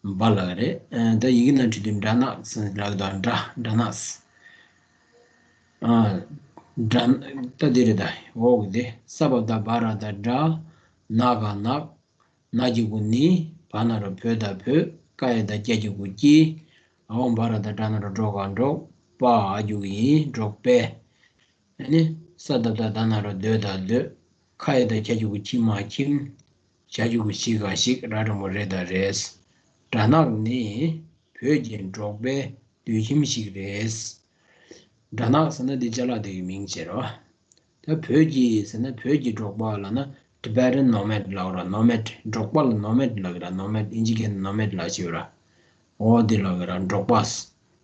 སྦ་ལབ་གི་རེད། ད་ཡི་གེ་ནང་བྲིས་དུས་སྦྲ་ནག་ཟེར་ལབ་གི་འདུག་སྦྲ་སྦྲ་ནག་ཟེར། ཨ། སྦྲ། ད་འདི་རེད་ད། འོག་གི་དེ་ས་བ་བཏགས་སྦ་ར་བཏགས་སྦྲ། ན་ག་ནག་ན་གི་གུ་ནི། བ་ན་རོ་བོ་བཏགས་བོད། ཀ་ཡ་བཏགས་སྐྱ་གི་གུ་སྐྱི། འོག་འབ་ར་བཏགས་འབྲ་ན་རོ་འབྲོ་ག་འབྲོག་པ་འ་གི་གུ་ཨི། འབྲོག་པའི། ཨ་ནི་ས་བཏགས་སྡ་ན་རོ་སྡོད་བཏགས་སྡོད། ཁ་ཡ་བཏགས་ཁྱ་གི་གུ་ཁྱི་མ་ཁྱིམ། ཞ་གི་གུ་ཞི་ག་ཞིག་ར་འགྲེང་བུ་རེ་ད་རེས། སྦྲ་ནག་ནི་བོད་ཀྱི་འབྲོག་པའི་སྡོད་ཁྱིམ་ཞིག་རེད། སྦྲ་ནག་ཟེར་ན་འདི་ཅ་ལག་དེ་གི་མིང་བྱས་རོ། ད་བོད་ཀྱི་ཟེར་ན་བོད་ཀྱི་འབྲོག་པ་ལབ་ན་ Tibetan nomad ལབ་ར། nomad འབྲོག་པ་ལ་nomad ལབ་ར། nomad ཨིན་ཇི་སྐད་nomad ལབ་ཞིག་ར། འོ་དེ་ལབ་ར། འབྲོག་པ།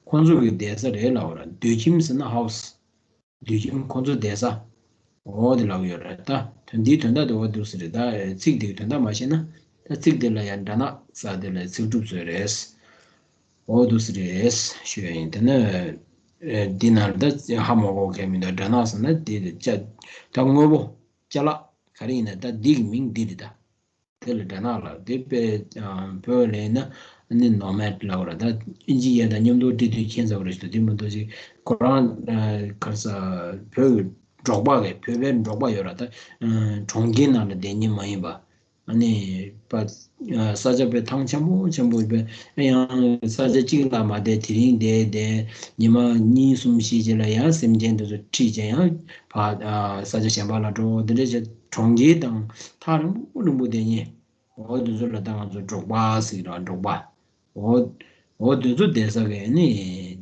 ཁོང་ཚོ་གི་བསྡད་ས་རེད་ལབ་ར། སྡོད་ཁྱིམ་ཟེར་ན་house། སྡོད་ཁྱིམ་ཁོང་ཚོ་བསྡད་ས། འོ་དེ་ལབ་ཡོད་རེད་ད། དོན་འདིའི་དོན་དག་དེ་འོ་འདུག་ཟེར་རེད་ད། ཚིག་དེ་གི་དོན་དག་མ་ཤེས་ན། ད་ཚིག་དེ་ལ་ཡང་སྦྲ་ནག་ས་དེ་ལ་ཚིག་གྲུབ་བཟོས་རེད། འོ་འདུག་ཟེར་རེད་ཞུ་ཡ་ཡིན། དེ་ནས་འདི་ནང་ལ་ད་ཧ་མ་གོ་མཁན་མི་འདུག་སྦྲ་ནག་ས་ན་དེ་ལ་ཅ་ད་དངོས་པོ་ཅ་ལག་ག་རེ་ཡིན་ན་ད་འདི་གི་མིང་འདི་རེད་ད། དེ་ལ་སྦྲ་ནག་ལ་དེ་དཔེ་བོད་ལ་ཡིན་ན་ནི་nomad ལབ་ར། ད་ཨིན་ཇི་ཡ་དང་མཉམ་དུ་འབྲི་དུས་ཁྱད་མཚར་བ་རེད་ཞུ། དེ་མ་གཏོགས་ཅིག་ཁོ་རང་ག་རེ་ཟ། བོད་ཀྱི་འབྲོག་པ་གི་བོད་པའི་འབྲོག་པ་ཡོད་ར། ད་གྲོང་ཁྱེར་ནང་ལ་བསྡད་མཁན་མ་ཡིན་པ། ཨ་ནི་པ་ས་ཆ་དཔེ་ཐང་ཆེན་པོ་ཆེན་པོ་དཔེ། ཡང་ས་ཆ་གཅིག་ལ་མ་བསྡད། དེ་རིང་བསྡད་བསྡད་ཉི་མ་གཉིས་གསུམ་བཞི་རྗེས་ལ་ཡང་སེམས་ཅན་དེ་ཚོ་ཁྲིད་བྱས་ཡང་ཕ་ས་ཆ་གཞན་པ་ལ་འགྲོ། དེ་འདྲ་བྱས་གྲོང་ཁྱེར་དང་ཐག་རིང་པོ་རིང་པོ་བསྡད་མཁན། འོ་དེ་ཚོ་ལ་ད་ང་ཚོ་འབྲོག་པ་ཟེར་གི་ར། འབྲོག་པ། འོ་འོ་དེ་ཚོ་བསྡད་ས་གི་ནི་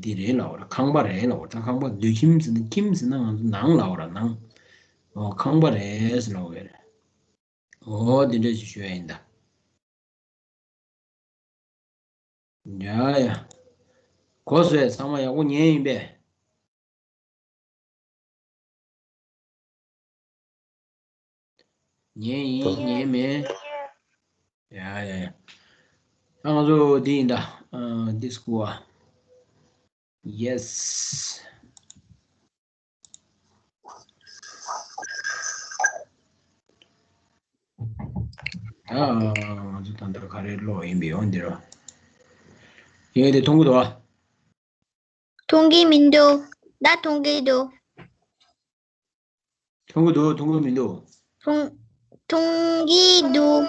འདི་རེད་ལབ་ར། ཁང་པ་རེད་ལབ་ར། ད་ཁང་པ་སྡོད་ཁྱིམ་ཟེར་ན། ཁྱིམ་ཟེར་ན་ང་ཚོ་ནང་ལབ་ར། ནང་། འོ་ཁང་པ་རེད་ཟེར་ལབ་ཡོད་རེད། འོ་དེ་འདྲ་ཞིག་ཞུ་ཡ་ཡིན་ད། ཡ་ཡ། གོ་སོང་། ཚང་མ་ཡག་པོ་ཉན་ཡིན་པས། ཉན་ཡིན་ཉན་མེད། ཡ་ཡ་ཡ། ད་ང་ཚོ་འདི་ཡིན་ད། ཨ། འདི་སྐུ་བ། Yes། ད་ང་ཚོ་ད་ལྟ་ག་རེ་ཀློག་ཡིན་པའི་འོ་འདི་རོ། ཡིན་དེ་མཐོང་གི་འདུག་བ། མཐོང་གི་མི་འདུག་ད་མཐོང་གི་འདུག་མཐོང་གི་འདུག་མཐོང་གི་མི་འདུག་མཐོང་། མཐོང་གི་འདུག་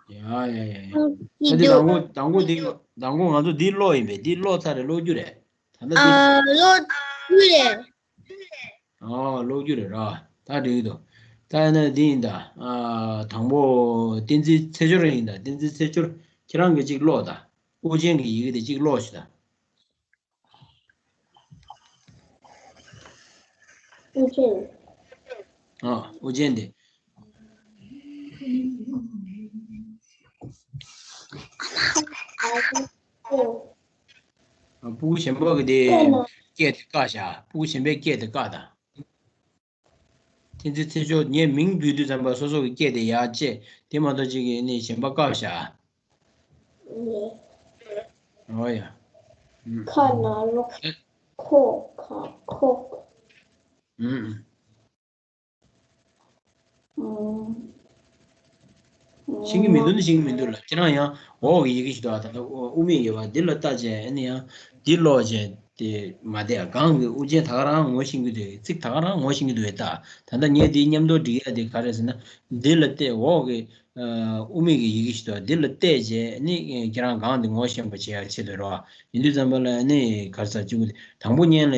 ཡ་ཡ་ཡ་ཡ། མཐོང་གི་ད་དེ་འདུག་དང་པོ་དང་པོ་འདི་དང་པོ་ང་ཚོ་འདི་ཀློག་ཡིན་པས། འདི་ཀློག་ཚར་རེད། ཀློག་རྒྱུ་རེད། ད་ལྟ་འདི། ཨ། ཀློག་རྒྱུ་རེད། ཨོ། ཀློག་རྒྱུ་རེད་ར། ད་འགྲིག་འདུག་ད་ཡིན་ན་འདི་ཡིན་ད། ཨ། དང་པོ་བསྟན་འཛིན་ཚེ་ཆོས་ཡིན་ད། བསྟན་འཛིན་ཚེ་ཆོས། ཁྱེད་རང་གིས་གཅིག་ཀློག་ད། དབུ་ཅན་གྱི་ཡི་གེ་དེ་གཅིག་ཀློག་ཞིག་ད། དབུ་ཅན། ཨ། དབུ་ཅན་དེ། ཨ། ཕྲུ་གུ་གཞན་པ་གི་དེ་སྐད་དེ་བཀག་བཞག་ཕྲུ་གུ་གཞན་པའི་སྐད་དེ་བཀག་ད། བསྟན་འཛིན་ཚེ་ཆོས་ངས་མིང་འབོད་དུས་ཙམ་པ་སོ་སོ་གི་སྐད་དེ་ཡར་བཅད། དེ་མ་གཏོགས་གཅིག་གིས་ནི་གཞན་པ་བཀག་བཞག་ཨོ་ཡ། ཁ་ན་རོ། ཁོ། ཁ། ཁོག་ཨུམ། ཤེས་ཀྱི་མི་འདུག་ན་ཤེས་ཀྱི་མི་འདུག་ལ། ཁྱེད་རང་ཡང་འོག་གི་ཡི་གེ་ཞིག་འདུག་ཨ། ད་ལྟ་དབུ་མེད་ཡོད་པ་འདི་ལ་བལྟས་བྱས། ཨ་ནི་ཡང་འདི་ཀློག་བྱས་ཏེ་མ་བསྡད། སྒང་གི་དབུ་ཅན་ད་ག་རང་ངོ་ཤེས་ཀྱི་འདུག་ཚིག་ད་ག་རང་ངོ་ཤེས་ཀྱི་འདུག་ད་ད་ལྟ་ངས་འདི་མཉམ་དུ་འབྲི་ཡ་དེ་ག་རེ་ཟེར་ན། འདི་ལ་བལྟས། འོག་གི་དབུ་མེད་ཀྱི་ཡི་གེ་ཞིག་འདུག་འདི་ལ་བལྟས་བྱས་ནི་ཁྱེད་རང་སྒང་འདི་ངོ་ཤེས་པ་བྱེད་ཡ་ཆེད་དུ་རོ། ཡིན་དུས་ཙམ་པ་ལ་ནི་ག་རེ་ཟེར། གཅིག་དང་པོ་བརྙན་ལ་ཡ་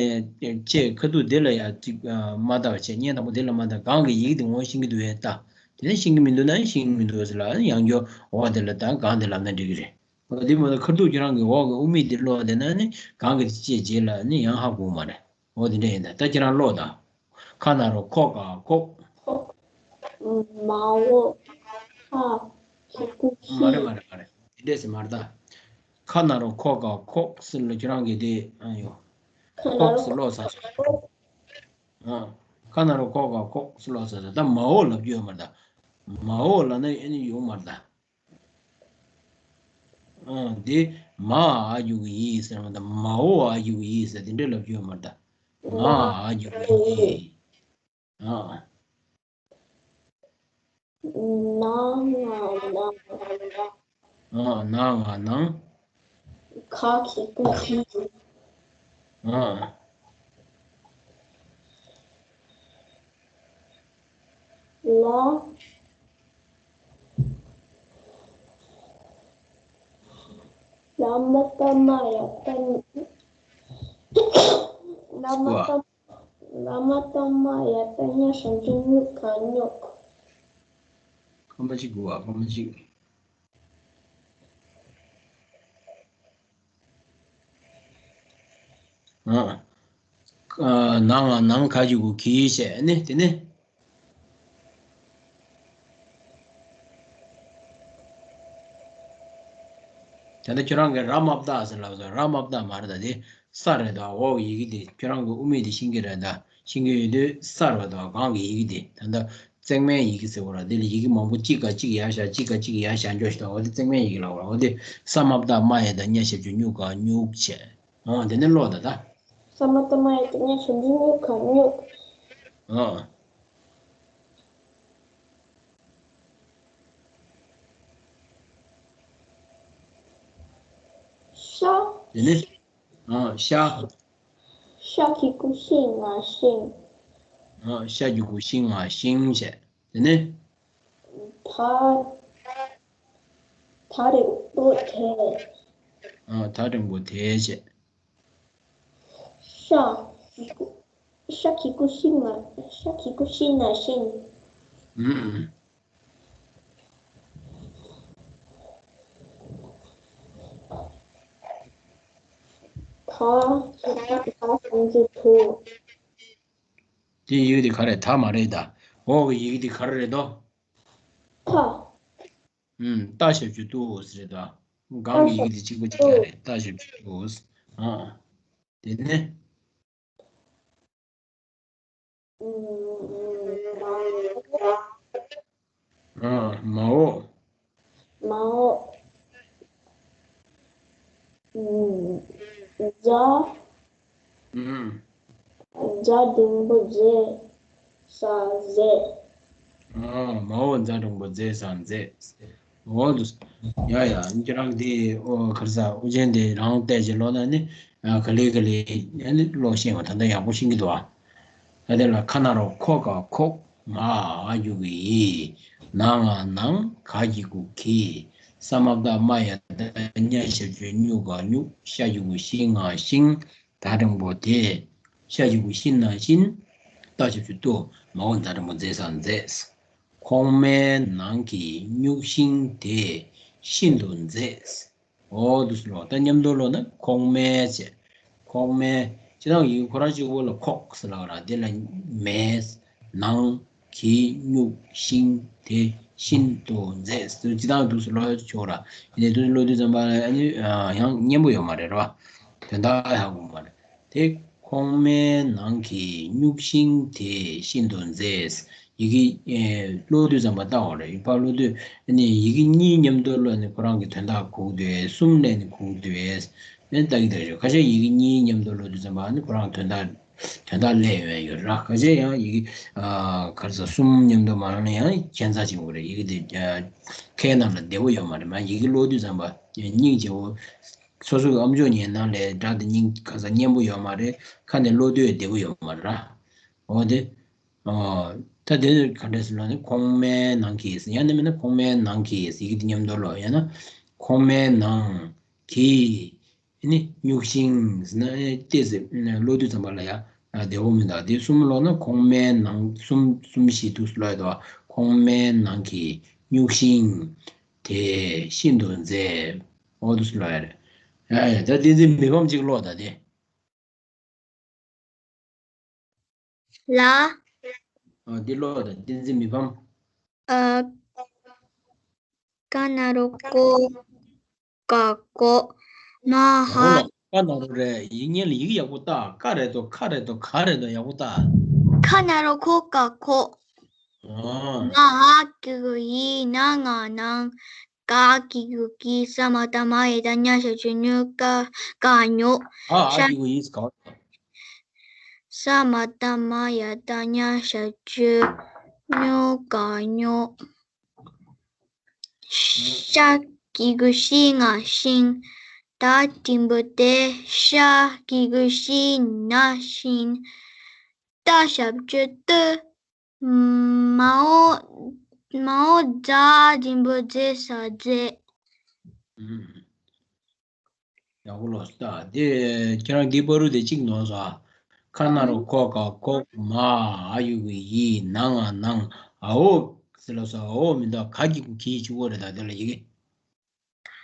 བཅད། ཁ་ཐུག་འདི་ལ་ཡ་གཅིག་མ་བལྟ་བ་བྱས། བརྙན་དང་པོ་འདི་ལ་མ་བལྟ། སྒང་གི་ཡི་གེ་འདི་ངོ་ཤེས་ཀྱི་འདུག་ཡ་ད། དེ་ནས་ཤེས་ཀྱི་མི་འདུག་ན་ཤེས་ཀྱི་མི་འདུག་ཟེར་ལ། ཡང་བསྐྱར་འོག་དེ་ལ་དང་སྒང་དེ་ལབ་ན་འགྲིག་གི་རེད། འོ་དེ་མ་གཏོགས་ཁ་ཐུག་ཁྱེད་རང་གིས་འོག་གི་དབུ་མེད་དེ་ཀློག་བསྡད་ན་ནི་སྒང་གི་དེ་བཅད་རྗེས་ལ་ནི་ཡང་ཧ་གོ་གི་མ་རེད། འོ་དེ་འདྲ་ཡིན་ད། ད་ཁྱེད་རང་ཀློག་དང་། ཁ་ན་རོ་ཁོ་ག་ཁོག་མ་འོ་ཁ་གི་གུ་ཁི། མ་རེད་མ་རེད་མ་རེད། དེ་འདྲས་སེ་མ་རེད་ད། ཁ་ན་རོ་ཁོ་ག་ཁོག་ཟེར་ལ་ཁྱེད་རང་གིས་དེ་ཨ་ཡོ། ཁ་ན་ཁོག་རོ་ཟེར་ཀློག་ཚར་སོང་། ཨ། ཁ་ན་རོ་ཁོ་ག་ཁོག་ཟེར་ཀློག་ཚར་སོང་། ད་མ་འོ་ལབ་རྒྱུ་ཡོད་མ་རེད་ད། མ་འོ་ལབ་ན་ཨ་ནི་ཡོང་མ་རེད་ད། ཨ། འདི་མ་འ་གི་གུ་ཡི་ཟེར་མ་ད། མ་འོ་འ་གི་གུ་ཡི་ཟེར་དེ་འདྲས་ལབ་རྒྱུ་ཡོད་མ་རེད་ད། མ་འ་གི་གུ་ཡི། ཨ། ན་ང་ནང་། ཨ། ན་ང་ནང་། ཁ་གི་གུ་ཁི། ཨ། ལ། ལ་མ་བཏགས་མ་ཡ་བཏགས། ལ་མ་བཏགས། ལ་མ་བཏགས་མ་ཡ་བཏགས་ཉ་ཧྲ་འགྲེང་བུ་ག་སྨྱུག་སྐར་མ་གཅིག་དགོས་པ། སྐར་མ་གཅིག་ཨ། ཨ། ནང་ང་ནང་། ག་གི་གུ་གི་བྱས་ནི་དེ་ནི། ད་ལྟ་ཁྱོད་རང་གིས་ར་མ་བཏགས་ཟེར་ལབ་སོང་། ར་མ་བཏགས་མ་རེད་ད། དེ་ས་རེད་ད། འོག་གི་ཡི་གེ་དེ་ཁྱོད་རང་གིས་དབུ་མེད་དེ་ཤེས་ཀྱི་རེད་ད། ཤེས་ཀྱི་ཡོད་དུས་ས་རེད་ད། སྒང་གི་ཡི་གེ་དེ་ད་ལྟ་བརྩེགས་མའི་ཡི་གེ་ཟེར་བ་ར། དེ་ལ་ཡི་གེ་མང་པོ་གཅིག་ག་གཅིག་ཡར་བཞག་གཅིག་ག་གཅིག་ཡར་བཞག་འཇོག་ཞིག་དང་། འོ་དེ་བརྩེགས་མའི་ཡི་གེ་ལབ་ར། འོ་དེ་ས་མ་བཏགས་མ་ཡ་བཏགས་ཉ་ཞབས་ཀྱུ་སྨྱུ་ག་སྨྱུག་བྱས། འོ་དེ་ནས་ཀློག་ད་ད། ས་མ་བཏགས་མ་ཡ་བཏགས་ཉ་ཞབས་ཀྱུ་སྨྱུ་ག་སྨྱུག་ཨ། ཤ། དེ་ནས། ཨ། ཤ། ཤ་གི་གུ་ཤི་ང་ཤིང་། ཨ། ཤ་གི་གུ་ཤི་ང་ཤིང་བྱས། དེ་ནས། ད། ད་རིང་པོ་དེ། ཨ། ད་རིང་པོ་དེ་བྱས། ཤ། ཤ་གི་གུ་ཤི་ང་། ཤ་གི་གུ་ཤི་ང་ཤིང་། ཨུམ། ད། ད་གསུམ་བཅུ་དྲུག་དེ་ཡི་གེ་དེ་ག་རེ་ད་མ་རེད་ད། འོག་གི་ཡི་གེ་དེ་ག་རེ་རེད་དོ། ཐ། ཨུམ། ཏ་ཞབས་ཀྱུ་ཏུ་ཟེར་རེད་ད། སྒང་གི་ཡི་གེ་དེ་གཅིག་པ་གཅིག་རྐྱང་རེད། ཏ་ཞབས་ཀྱུ་ཏུ། ཨ། དེ་ནས། ཨ། མའོ། མའོ། ཛ། ཨུམ། ཛ་འགྲེང་བུ་ཛེ་ས་ཛེས། ཨ། མའོ་ཛ་འགྲེང་བུ་ཛེ་ས་ཛེས། འོ་འདུག་ཡ་ཡ། ཁྱེད་རང་དེ། ཨོ། ག་རེ་ཟ། དབུ་ཅན་དེ་རང་བལྟས་ཅིག་ཀློག་ན་ནི། ཨ། ག་ལེ་ག་ལེ་ཨ་ནི་ཀློག་ཤེས་པ་ད་ལྟ་ཡག་པོ་ཤེས་ཀྱི་འདུག་ཨ། ད་དེ་ལ་ཁ་ན་རོ་ཁོ་ག་ཁོག་མ་འ་གི་གུ་འི། ན་ང་ནང་། ག་གི་གུ་གི། ས་མ་བཏགས་མ་ཡ་བཏགས་ཉ་ཞབས་ཀྱུ་སྨྱུ་ག་སྨྱུག་ཤ་གི་གུ་ཤི་ང་ཤིང་། ད་འགྲེང་བུ་དེ། ཤ་གི་གུ་ཤི་ན་ཤིན། ཏ་ཞབས་ཀྱུ་ཏུ། མའོ་ཛ་འགྲེང་བུ་ཛེ་ས་ཛེས། ཁོག་མའི་ནང་གི་སྨྱུག་ཤིང་དེ་ཤིན་ཏུ་མཛེས། འོ་འདུག་སེ་ཀློག་ད་མཉམ་དུ་ཀློག་ན་ཁོག་མའི་བྱས། ཁོག་མའི། སྤྱིར་བཏང་ཡི་གེ་ཁོ་རང་གཅིག་པོ་ལ་ཁོག་ཟེར་ལབ་ར། དེ་ལ་མའི་ནང་གི་སྨྱུག་ཤིང་དེ་ཤིན་ཏུ་མཛེས། སྤྱིར་བཏང་འདུག་སེ་ཀློག་ཆོག་ར། དེ་ནས་འདུག་སེ་ཀློག་དུས་ཙམ་པ་ལ་ཨ་ནི་ཡང་སྙན་པོ་ཡོད་མ་རེད་ར། དོན་དག་ཧ་གོ་མ་རེད། དེ་ཁོག་མའི་ནང་གི་སྨྱུག་ཤིང་དེ་ཤིན་ཏུ་མཛེས། ཡི་གེ་ཀློག་དུས་ཙམ་པ་ལྟ་བ་རེད། ཕར་ཀློག་དུས་ཨ་ནི་ཡི་གེ་གཉིས་མཉམ་དུ་ཀློག་ནས་ཁོ་རང་གི་དོན་དག་གོ་གི་འདུག་གས། གསུམ་ལས་ནི་གོ་གི་འདུག་གས། ཨ་ནི་ལྟ་གི་ད་རེད། ཁ་ཤས་ཡི་གེ་གཉིས་མཉམ་དུ་ཀློག་དུས་ཙམ་པ་ཨ་ནི་ཁོ་རང་དོན་དག་དོན་དག་སླེབས་ཡོང་ཡ་ཡོད་ར། ཁ་ཤས་ཡང་ཡི་གེ་ཨ་ག་རེ་ཟ། གསུམ་མཉམ་དུ་མ་ཀློག་ན་ཡང་ཁྱད་མཚར་ཆེན་པོ་རེད། ཡི་གེ་དེ་ཨ་ཁའི་ནང་ལ་བདེ་པོ་ཡོད་མ་རེད། མ་ཡི་གེ་ཀློག་དུས་ཙམ་པ་སྙིང་རྗེ་བོ། སོ་སོའི་ཨམ་ཅོག་ཉན་ན་ལས་སྒྲ་དེ་སྙིང་ག་ས་སྙན་པོ་ཡོད་མ་རེད། ཁ་ནས་ཀློག་དུས་བདེ་པོ་ཡོད་མ་རེད་ར། འོ་དེ། ཨོ། ད་དེ་ག་འདྲས་ཟེར་ལབ་ན་ཁོག་མའི་ནང་གི་ཟེར། ཡང་ན་མིན་ན་ཁོག་མའི་ནང་གི་ཟེར། ཡི་གེ་དེ་མཉམ་དུ་ཀློག་ཡང་ན་ཁོག་མའི་ནང་གི་ནི་སྨྱུག་ཤིང་ཟེར་ན་ཏོག་ཙམ་ཀློག་དུས་ཙམ་པ་ལ་ཡ་བདེ་པོ་མི་འདུག་དེ་གསུམ་ཀློག་ན་ཁོག་མའི་ནང་གསུམ་གསུམ་བཞི་འདུག་སེ་ཀློག་ཡ་འདུག་ཁོག་མའི་ནང་གི་སྨྱུག་ཤིང་དེ་ཤིན་ཏུ་མཛེས། འོ་འདུག་སེ་ཀློག་ཡ་རེད། ཡ་ཡ། ད་བསྟན་འཛིན་མི་ཕམ་གཅིག་ཀློག་ད་དེ། ལ། ཨ། འདི་ཀློག་དང་། བསྟན་འཛིན་མི་ཕམ། ཨ། ཀ་ན་རོ་ཀོ། ག་ཀོ། མ་ཧ། ཨོ་ལ། ཀ་ན་རོ་རེད། ཡིག་སྙན་ལ་ཡིག་ཡག་པོ་ལྟ། ཀ་རེད་དོ། ཁ་རེད་དོ། ག་རེད་དོ། ཡག་པོ་ལྟ། ཁ་ན་རོ་ཁོ་ག་ཁོ། ཨ། ང་ཧ་གི་གུ་ཡི། ན་ང་ནང་། ག་གི་གུ་གི། ས་མ་བཏགས་མ་ཡ་བཏགས་མྱ་ཞབས་ཀྱུ་སྨྱུ་ག་སྨྱུག་ཨ། ཨ་གི་གུ་ཡི་ག་ས་མ་བཏགས་མ་ཡ་བཏགས་མྱ་ཞབས་ཀྱུ་སྨྱུ་ག་སྨྱུག་ཤ་གི་གུ་ཤི་ང་ཤིང་། ད་འགྲེང་བུ་དེ། ཤ་གི་གུ་ཤི་ན་ཤིང་། ཏ་ཞབས་ཀྱུ་ཏུ། མའོ། མའོ་ཛ་འགྲེང་བུ་ཛེ་ས་ཛེས། ཨུམ། ཡག་པོ་ཀློག་སོང་། ད་དེ་ཁྱེད་རང་འདི་བར་དུ་དེ་གཅིག་ནོར་སོང་། ཁ་ན་རོ་ཁོ་ག་ཁོག་མ་ཨ་ཡི་གུ་ཡི། ན་ང་ནང་། ཨའོ་ཟེར་ལབ་སོང་། ཨའོ་མི་འདུག་ག་གི་གུ་གི་གཅིག་པོ་རེད། ད་དེ་ལ་ཡི་གེ་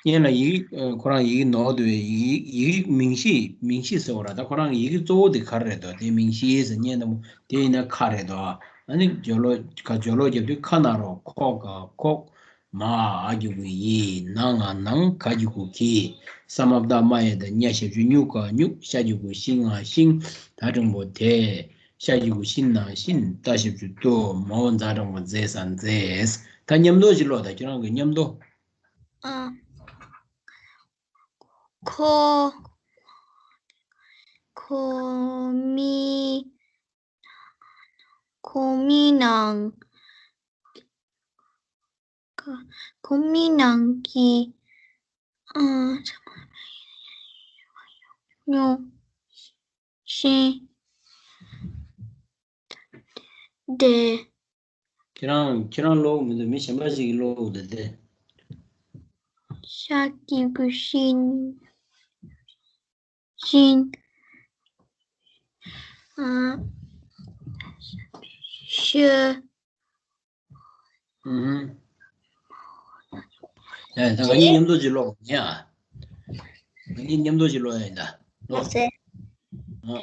སྙན་ལ་ཡི་གེ་ཁོ་རང་ཡི་གེ་ནོར་འདུག་པས། ཡི་གེ་ཡི་གེ་མིང་གཞི། མིང་གཞི་ཟེར་བ་ར། ད་ཁོ་རང་ཡི་གེ་གཙོ་བོ་དེ་ག་རེ་རེད་དོ། དེ་མིང་གཞི་ཟེར་སྙན་དང་པོ་དེ་ཡིན་ན་ཁ་རེད་དོ། ཨ་ནི་སྦྱོར་ཀློག་ག་སྦྱོར་ཀློག་རྒྱབ་དུས་ཁ་ན་རོ་ཁོ་ག་ཁོག་མ། འ་གི་གུ་འི། ན་ང་ནང་། ག་གི་གུ་གི། ས་མ་བཏགས་སྨ་ཡ་བཏགས་སྨྱ་ཞབས་ཀྱུ་སྨྱུ་ག་སྨྱུག་ཤ་གི་གུ་ཤི་ང་ཤིང་། ད་འགྲེང་བུ་དེ། ཤ་གི་གུ་ཤིན་ན་ཤིན། ཏ་ཞབས་ཀྱུ་ཏུ། མ་འོག་ཛ་འགྲེང་བུ་ཛེ་ས་མཛེས། ད་མཉམ་དུ་ཅིག་ཀློག་དང་། ཁྱེད་རང་གི་མཉམ་དུ། ཨ། ཁོ། ཁོ་མི། ཁོ་མི་ནང་། ཁོ་མི་ནང་གི། ཨ། ཉོ། ཤིང་། དེ། ཁྱེད་རང་ཁྱེད་རང་ཀློག་མི་འདུག་མི་གཞན་པ་ཞིག་གིས་ཀློག་འདུག་དེ། ཤ་གི་གུ་ཤིན། ཤིན། ཨ། ཤ། ཨུ་ཧུམ། ཡ། ད་ང་གཉིས་མཉམ་དུ་ཅིག་ཀློག་ཡ། ང་གཉིས་མཉམ་དུ་ཅིག་ཀློག་ཡ་ཡིན་ད། ཀློག་ཨ་ཙི། ཨ།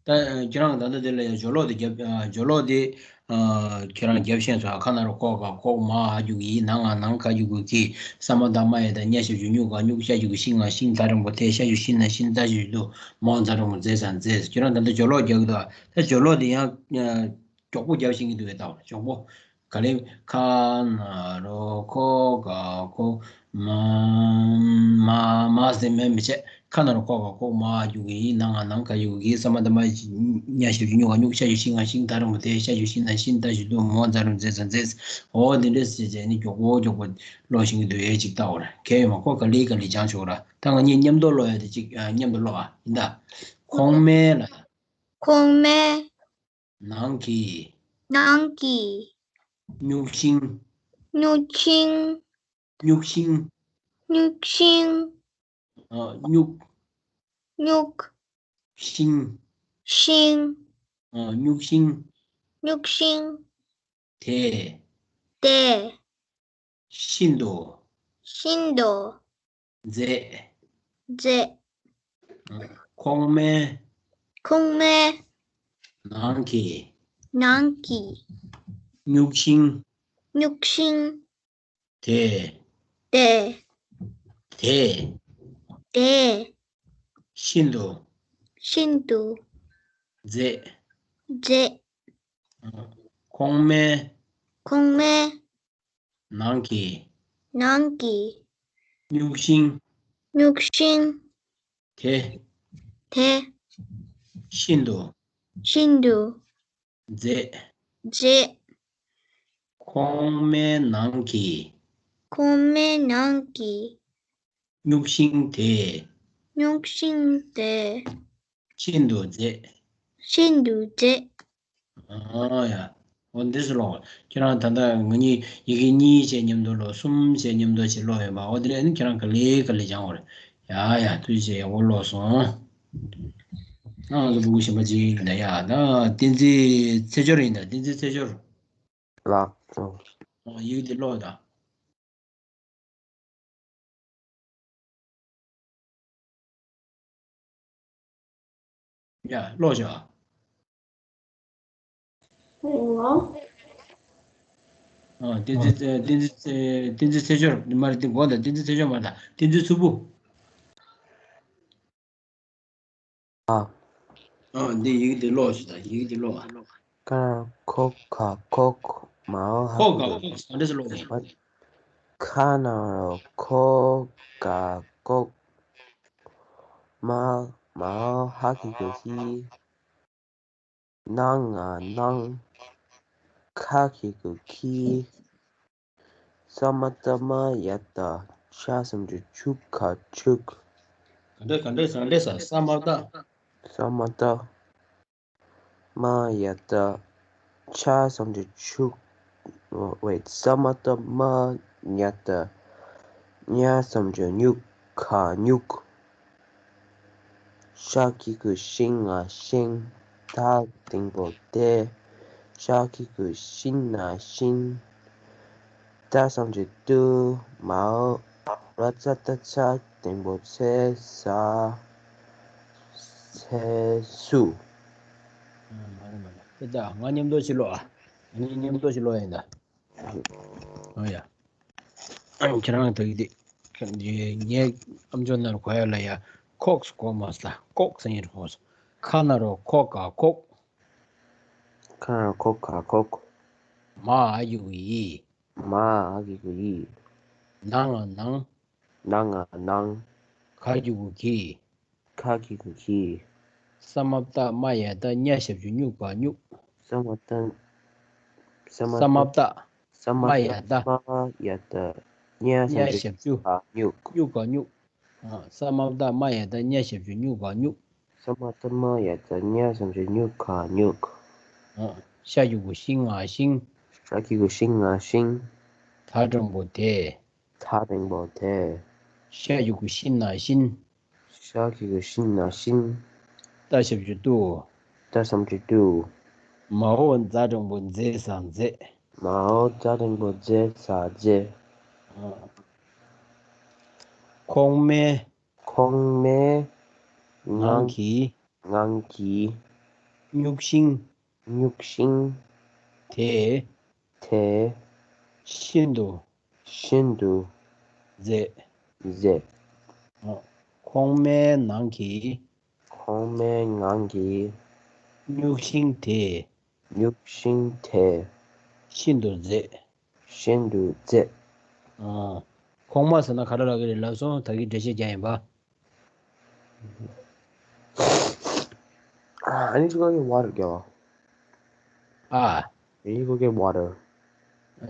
ད་ཁྱེད་རང་ད་ལྟ་དེ་ལ་ཡང་སྦྱོར་ཀློག་དེ་རྒྱབ། ཨ། སྦྱོར་ཀློག་དེ། ཨ། ཁྱེད་རང་རྒྱབ་ཤེས་སོང་། ཁ་ན་རོ་ཁོ་ག་ཁོག་མ་འ་གི་གུ་འི། ན་ང་ནང་། ག་གི་གུ་གི། ས་མ་བཏགས་སྨ་ཡ་བཏགས་སྨྱ་ཞབས་ཀྱུ་སྨྱུ་ག་སྨྱུག་ཤ་གི་གུ་ཤི་ང་ཤིང་། ད་འགྲེང་བུ་དེ། ཤ་གི་གུ་ཤིན་ན་ཤིན། ཏ་ཞབས་ཀྱུ་ཏུ། མ་འོག་ཛ་འགྲེང་བུ་ཛེ་ས་མཛེས། ཁྱེད་རང་ད་ལྟ་སྦྱོར་ཀློག་རྒྱག་གི་འདུག་ད་སྦྱོར་ཀློག་དེ་ཡང་མགྱོགས་པོ་རྒྱབ་ཤེས་ཀྱི་འདུག་གས། ད་མགྱོགས་པོ། ག་ལེ། ཁ་ན་རོ་ཁོ་ག་ཁོག་མ། མ་མ་ཟེར་མེད་མི་བྱེད། ཁ་ན་རོ་ཁོ་ག་ཁོག་མ་འ་གི་གུ་འི། ན་ང་ནང་། ག་གི་གུ་གི། ས་མ་བཏགས་སྨ་ཡ་བཏགས་སྨྱ་ཞབས་ཀྱུ་སྨྱུ་ག་སྨྱུག་ཤ་གི་གུ་ཤི་ང་ཤིང་། ད་འགྲེང་བུ་དེ། ཤ་གི་གུ་ཤིན་ན་ཤིན། ཏ་ཞབས་ཀྱུ་ཏུ། མ་འོག་ཛ་འགྲེང་བུ་ཛེ་ས་མཛེས། འོ་དེ་འདྲས་བྱས་བྱས་ནས་མགྱོགས་པོ་མགྱོགས་པོ་ཀློག་ཤེས་ཀྱི་འདུག་གས། ཅིག་ལྟ་འོ་ར། གལ་ཡོད་མ། ཁོ་ག་ལེ་ག་ལེ་སྦྱང་ཆོག་ར། ད་ང་གཉིས་མཉམ་དུ་ཀློག་ཡ་དེ་ཅིག། ཨ། མཉམ་དུ་ཀློག་ཨ། ཡིན་ད། ཁོག་མའི་ལ། ཁོག་མའི། ནང་གི། ནང་གི། སྨྱུག་ཤིང་། སྨྱུག་ཤིང་། སྨྱུག་ཤིང་། སྨྱུག་ཤིང་། ཨ། སྨྱུག་སྨྱུག་ཤིང་། ཤིང་། ཨ། སྨྱུག་ཤིང་། སྨྱུག་ཤིང་། དེ། དེ། ཤིན་ཏུ། ཤིན་ཏུ། མཛེས། མཛེས། ཁོག་མའི། ཁོག་མའི། ནང་གི། ནང་གི། སྨྱུག་ཤིང་། སྨྱུག་ཤིང་། དེ། དེ། དེ། དེ། ཤིན་ཏུ། ཤིན་ཏུ། མཛེས། མཛེས། ཁོག་མའི། ཁོག་མའི། ནང་གི། ནང་གི། སྨྱུག་ཤིང་། སྨྱུག་ཤིང་། དེ། དེ། ཤིན་ཏུ། ཤིན་ཏུ། མཛེས། མཛེས། ཁོག་མའི་ནང་གི། ཁོག་མའི་ནང་གི། སྨྱུག་ཤིང་དེ། སྨྱུག་ཤིང་དེ། ཤིན་ཏུ་མཛེས། ཤིན་ཏུ་མཛེས། ཨ་ཡ། འོ་འདི་ཚོ་ཀློག་ཁྱེད་རང་ད་ལྟ་ང་གཉིས་ཡི་གེ་གཉིས་བྱས་མཉམ་དུ་ཀློག་གསུམ་བྱས་མཉམ་དུ་བྱས་ཀློག་ཡོད་པ། འོ་དེ་ལས་ནི་ཁྱེད་རང་ག་ལེ་ག་ལེ་སྦྱང་དགོས་རེད། ཡ་ཡ། ཐུགས་རྗེ་ཆེ། འོ་ཀློག་སོང་། ཨ། ང་ཚོ་ཕྲུ་གུ་གཞན་པ་ཅིག་ཡིན་ད། ཡ། ད་བསྟན་འཛིན་ཚེ་སྦྱོར་ཡིན་ད། བསྟན་འཛིན་ཚེ་སྦྱོར། ལགས་སོ། ཨ། ཡི་གེ་འདི་ཀློག་དང་། ཡ། ཀློག་བྱ། ཨ། བསྟན་འཛིན་བསྟན་འཛིན་བསྟན་འཛིན་ཚེ་སྦྱོར་མ་རེད། འདི་མགོ་དང་། བསྟན་འཛིན་ཚེ་སྦྱོར་མ་རེད་ད། བསྟན་འཛིན་མཚུར་ཕུ། ཨ། ཨ། འདི་ཡི་གེ་འདི་ཀློག་ཞིག་དང་། ཡི་གེ་འདི་ཀློག་ཨ། ཀ་ཁོ་ག་ཁོག་མ་འོག་ཧ་ཁོ་ག་ཁོག་ག་འདྲ་ཞིག་ཀློག་ཡིན། ཁ་ན་རོ་ཁོ་ག་ཁོག་མ་མ་འོག་ཧ་གི་གུ་ཧི། ན་ང་ནང་། ཁ་གི་གུ་ཁི། ས་མ་བཏགས་སྨ་ཡ་བཏགས་ཤ་ཞབས་ཀྱུ་སྨྱུ་ག་སྨྱུག་ག་འདྲ་ག་འདྲ་ག་འདྲ་ས། ས་མ་བཏགས། ས་མ་བཏགས་སྨ་ཡ་བཏགས་ཤ་ཞབས་ཀྱུ་སྨྱུ། ཝེ། ས་མ་བཏགས་སྨ་ཡ་བཏགས་སྨྱ་ཞབས་ཀྱུ་སྨྱུ་ག་སྨྱུག་ཤ་གི་གུ་ཤིང་ང་ཤིང་། ད་འགྲེང་བུ་དེ། ཤ་གི་གུ་ཤིན་ན་ཤིན། ཏ་ཞབས་ཀྱུ་ཏུ། མ་འོག་ར་ཙ་ཏ་ཙ། འགྲེང་བུ་ཚེ། ས་ཚེ་སུ། ཨ། མ་རེད་མ་རེད། ཨེ་ད་ང་མཉམ་དུ་ཅིག་ཀློག་ཨ། ང་གཉིས་མཉམ་དུ་ཅིག་ཀློག་ཡིན་ད། ཨ་ཡ། ཁྱེད་རང་ད་གི་དེ། ངའི་ཨམ་ཅོག་ནང་གོ་ཡ་ལ་ཡ། ཁོག་གོ་མ་ས་ཁོག་ཟེར་ཡིན་རོགས། ཁ་ན་རོ་ཁོག་ག་ཁོག་ཁ་ན་རོ་ཁོག་ག་ཁོག་མ་ཨ་གི་གུ་ཡི། མ་ཨ་གི་གུ་ཡི། ན་ང་ནང་། ན་ང་ནང་། ག་གི་གུ་གི། ག་གི་གུ་གི། ས་མ་བཏགས་མ་ཡ་བཏགས་ཉ་ཞབས་ཀྱུ་སྨྱུ་ག་སྨྱུག་ས་མ་བཏགས། ས་མ་ས་མ་བཏགས། བཏགས་ས་མ་མ་ཡ་བཏགས། མ་ཡ་བཏགས་ཉ་ཉ་ཞབས་ཀྱུ་ཞབས་ཀྱུ་ག་སྨྱུག་སྨྱུ་ག་སྨྱུག་ཨ། ས་མ་བཏགས་མ་ཡ་བཏགས་ཉ་ཞབས་ཀྱུ་སྨྱུ་ག་སྨྱུག་ས་མ་བཏགས་མ་ཡ་བཏགས་ཉ་ཞབས་ཀྱུ་སྨྱུ་ག་སྨྱུག་ཨ། ཤ་གི་གུ་ཤི་ང་ཤིང་། ཤ་གི་གུ་ཤི་ང་ཤིང་། ད་འགྲེང་བུ་དེ། ད་འགྲེང་བུ་དེ། ཤ་གི་གུ་ཤི་ན་ཤིན། ཤ་གི་གུ་ཤི་ན་ཤིན། ཏ་ཞབས་ཀྱུ་ཏུ། ཏ་ཞབས་ཀྱུ་ཏུ། མའོ་ཛ་འགྲེང་བུ་མཛེ་ས་མཛེས། མའོ་ཛ་འགྲེང་བུ་མཛེ་ས་མཛེས། ཁོག་མའི། ཁོག་མའི། ནང་གི། ནང་གི། སྨྱུག་ཤིང་། སྨྱུག་ཤིང་། དེ། དེ། ཤིན་ཏུ། ཤིན་ཏུ། མཛེས། མཛེས། ཁོག་མའི་ནང་གི། ཁོག་མའི་ནང་གི། སྨྱུག་ཤིང་དེ། སྨྱུག་ཤིང་དེ། ཤིན་ཏུ་མཛེས། ཤིན་ཏུ་མཛེས། ཁོག་མ་ཟེར་ན་ག་རེ་ལབ་ཀྱི་རེད་ལབ་སོང་། ད་གིན་འགྲེལ་བཤད་རྒྱག་ཡིན་པ། ཨ་ནི་ཅི་ག་གི་ཝ་ཊར་རྒྱག་པ། ཨ། ཨ་ནི་ཅི་ག་གི་ཝ་ཊར།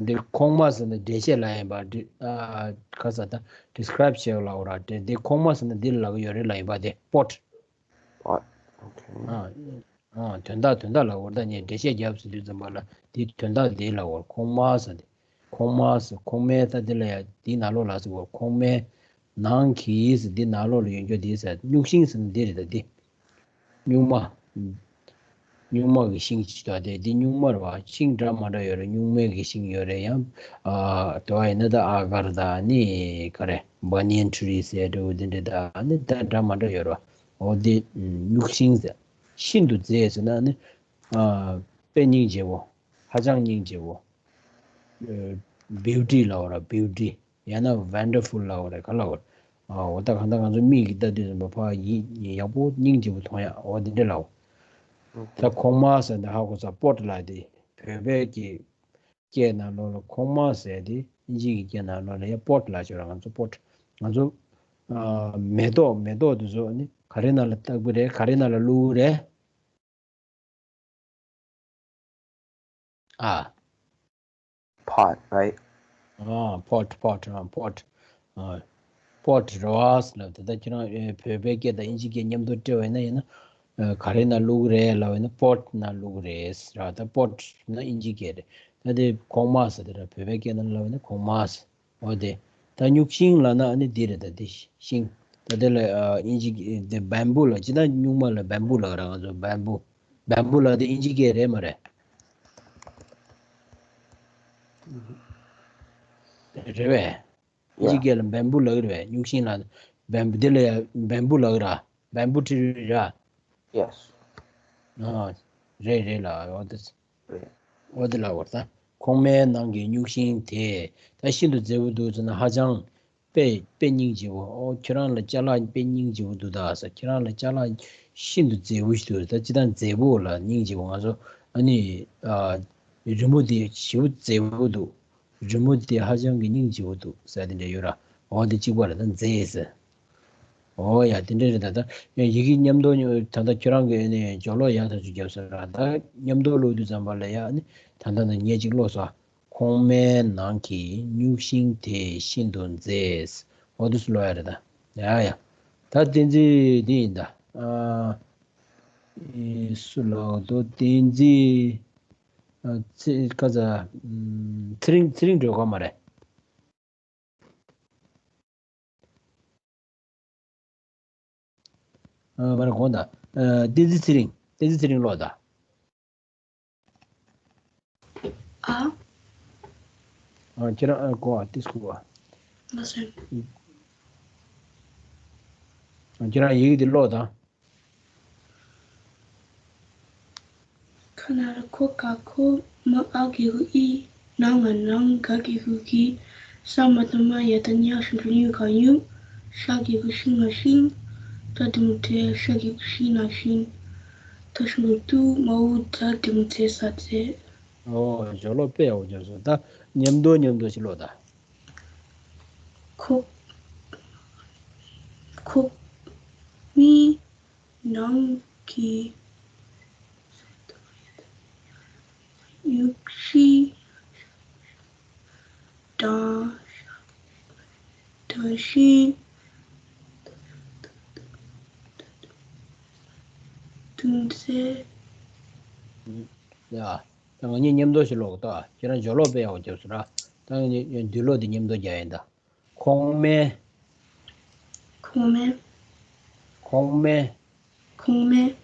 འདི་ཁོག་མ་ཟེར་ན་འགྲེལ་བཤད་ལབ་ཡིན་པ། འདི་ཨ་ག་ས་ད་ཌི་སི་ཀ་རའིབ་བྱེད་ལབ་ར། འདི་འདི་ཁོག་མ་ཟེར་ན་འདི་ལ་ལབ་ཀྱི་ཡོད་རེད་ལབ་ཡིན་པ། དེ་པོཊ། པོཊ། ཨོ་ཁེ། ཨ། ཨ། དོན་དག་དོན་དག་ལབ་ཀྱི་ཡོད་རེད། ད་ངས་འགྲེལ་བཤད་རྒྱབ་ཟེར་དུས་ཙམ་པ་ལ་འདི་དོན་དག་འདི་ལབ་ཀྱི་ཡོད་རེད། ཁོག་མ་ཟེར་འདི། ཁོག་མ་ཟེར། ཁོག་མའི་ད་འདི་ལ་ཡ་འདི་ནང་ལོགས་ལ་ཟེར་གོ། ཁོག་མའི་ནང་གི་ཟེར་འདི་ནང་ལོགས་ལ་ཡོད་རྒྱུ་འདི་ཟེར། སྨྱུག་ཤིང་ཟེར་ན་འདི་རེད། ད་འདི་སྨྱུག་མ། སྨྱུག་མ་གི་ཤིང་ཅིག་ད་དེ་འདི་སྨྱུག་མ་རེད་པ། ཤིང་འདྲ་མ་འདྲ་ཡོད་རེད། སྨྱུག་མའི་གི་ཤིང་ཡོད་རེད། ཡང་ཨ་དེ་བ་ཡིན་ན་ད་ཨ་གར་ད་ནི་ག་རེ་བྷ་ནི་ཡན་ཊི་རི་ཟེར་འདྲ་བོ་འདི་འདྲ་ད་ནི་ད་འདྲ་མ་འདྲ་ཡོད་རེད་པ། འོ་དེ་སྨྱུག་ཤིང་ཟེར། ཤིན་ཏུ་མཛེས་ཟེར་ན་ནི་ཨ་དཔེ་སྙིང་རྗེ་བོ། ཧ་ཅང་སྙིང་རྗེ་བོ། བིའུ་ཊི་ལབ་པ་ར། བིའུ་ཊི། ཡང་ན་ཝན་ཌར་ཕུལ་ལབ་པ་རེད། ག་ལབ་པ་རེད། ཨ་འོ་ད་གང་ལྟར་ང་ཚོ་མིག་གིས་ལྟ་དུས་ཙམ་པ་ཕར་ཡིད་ཡག་པོ་སྙིང་རྗེ་པོ་མཐོང་ཡག་འོ་དེ་འདྲ་ལབ་པ། ད་ཁོག་མ་ཟེར་ནས་ཧ་གོ་ས། པོཊ་ལབ་དེ་བོད་པའི་གི་སྐད་ནང་ལོགས་ལ་ཁོག་མ་ཟེར་དེ་ཨིན་ཇི་གི་སྐད་ནང་ལོགས་ལ་ཡ་པོཊ་ལབ་ཤོད་ར། ང་ཚོ་པོཊ། ང་ཚོ་ཨ་མེ་ཏོག་མེ་ཏོག་དེ་ཚོ་ནི་ག་རེ་ནང་ལ་བཏབ་ཀྱི་རེད། ག་རེ་ནང་ལ་བླུགས་ཀྱི་རེད། ཨ། པོཊ་རའིཊ། ཨ་པོཊ་པོཊ་ཨ་པོཊ། ཨ་པོཊ་རེད་པ་ལབ། ད་ལྟ་ཁྱེད་རང་ཨེ་བོད་པའི་སྐད་དང་ཨིན་ཇི་སྐད་མཉམ་དུ་སྦྲེལ་བ་ཡིན་ན་ཡིན་ན། ཨ་ག་རེ་ནང་བླུགས་རེད་ལབ་ཡིན་ན་པོཊ་ནང་བླུགས་རེད་ཟེར་ར། ད་པོཊ་ནི་ཨིན་ཇི་སྐད་རེད། ད་དེ་ཁོག་མ་ཟེར་དེ་ར་བོད་པའི་སྐད་ནང་ལབ་ཡིན་ན་ཁོག་མ་ཟེར། འོ་དེ། ད་སྨྱུག་ཤིང་ལབ་ན་ཨ་ནི་འདི་རེད། ད་འདི་ཤིང་། ད་དེ་ལ་ཨ་ཨིན་ཇི་གི་དེ་བེམ་བུ་ལ། ཅི་ད་སྨྱུག་མ་ལ་བེམ་བུ་ལབ་ར། ང་ཚོ་བེམ་བུ། བེམ་བུ་ལབ་དེ་ཨིན་ཇི་སྐད་རེད་མ་རེད། རེད་པས། ཨིན་ཇི་ཡ། སྐད་ལ་བེམ་བུ་ལབ་ཀྱི་རེད་པས། སྨྱུག་ཤིང་ལབ་བེམ་བུ། དེ་ལ་ཡ་བེམ་བུ་ལབ་ཀྱི་ར། བེམ་བུ་ཊི་རི་ར། ཡེ་སི། ཨ་རེད་རེད་ལ། འོ་དེ། རེད། འོ་དེ་ལ་འོ་ད་ཁོག་མའི་ནང་གི་སྨྱུག་ཤིང་དེ་ད་ཤིན་ཏུ་མཛེས་པོ་འདུག་ཟེར་ན་ཧ་ཅང་དཔེ་དཔེ་སྙིང་རྗེ་བོ། ཨོ་ཁྱོད་རང་ལ་ཅ་ལག་དཔེ་སྙིང་རྗེ་བོ་འདུག་ད་ཟེར། ཁྱོད་རང་ལ་ཅ་ལག་ཤིན་ཏུ་མཛེས་པོ་ཞིག་འདུག་ད་ཅི་ད་མཛེས་པོ་ལ་སྙིང་རྗེ་བོ། ང་ཚོ་ཨ་ནི་ཨ་རི་མོ་དེ་ཞེ་པོ་མཛེས་པོ་འདུག་རི་མོ་དེ་ཧ་ཅང་གི་སྙིང་རྗེ་བོ་འདུག་ཟེར་དེ་འདྲ་ཡོད་ར། འོ་དེ་གཅིག་པ་རེད། ད་མཛེས་ཟེར། འོ་ཡ་དེ་འདྲ་རེད། ད་ད་ཡི་གེ་མཉམ་དུ་ད་ལྟ་ཁྱོད་རང་གི་ནི་སྦྱོར་ཀློག་ཡག་ཐག་ཆོད་རྒྱབ་ཟེར་ར། ད་མཉམ་དུ་ཀློག་དུས་ཙམ་པ་ལ་ཡ་ནི་ད་ལྟ་ནི་ངས་གཅིག་ཀློག་སོང་། ཁོག་མའི་ནང་གི་སྨྱུག་ཤིང་དེ་ཤིན་ཏུ་མཛེས། འོ་དེ་སུ་ཀློག་ཡ་རེད་ད། ཡ་ཡ། ད་བསྟན་འཛིན་འདི་ཡིན་ད། ཨ་ཨེ་སུ་ལབ་འདུག་བསྟན་འཛིན། ཨ་ཚེ་ཁ་ཚ། ཨམ་ཚེ་རིང་། ཚེ་རིང་སྒྲོལ་དཀར་མ་རེད། ཨ་བར་དགོངས་དག་ཨ་བསྟན་འཛིན་ཚེ་རིང་། བསྟན་འཛིན་ཚེ་རིང་ཀློག་དང་། ཨ། ཨ་ཁྱེད་རང་ཨ་གོ་ཨ་ཏིས་གོ་ཨ། ལགས་སོ། ཨ་ཁྱེད་རང་ཡི་གེ་འདི་ཀློག་དང་། ཁ་ན་རོ་ཁོ་ག་ཁོག་མ་ཨ་གི་གུ་ཨི། ན་ང་ནང་། ག་གི་གུ་གི། ས་མ་ཏ་མ་ཡ་ཏ་ཉ་ཤུ་རུ་ཉུ་ག་ཉུག་ཤ་གི་གུ་ཤིང་ང་ཤིང་། ཏ་དེ་མོ་ཏེ་ཤ་གི་གུ་ཤིང་ན་ཤིང་། ད་ཤུ་རུ་ཏུ་མ་འུ་ཛ་དེ་མོ་ཛེ་ས་ཛེ། ཨོ་ཇོ་ལོ་པེ་ཨོ་ཇོ་སོ། ད་ཉམས་དོ་ཉམས་དོ་ཞིག་ལོ་ད། ཁོག་ཁོག་མི་ནང་གི་ཡུག་ཤི་དང་དང་ཤི་དུང་ཚེ། ཡ། ད་ང་གཉིས་མཉམ་དུ་ཞིག་ཀློག་ད། ཁྱེད་རང་ཇོ་ཀློག་དཔེ་ཡག་པོ་རྒྱབ་སོང་ར། ད་ང་གཉིས་འདུས་ཀློག་དེ་མཉམ་དུ་རྒྱག་ཡིན་ད། ཁོག་སྨད། ཁོག་སྨད། ཁོག་སྨད། ཁོག་སྨད།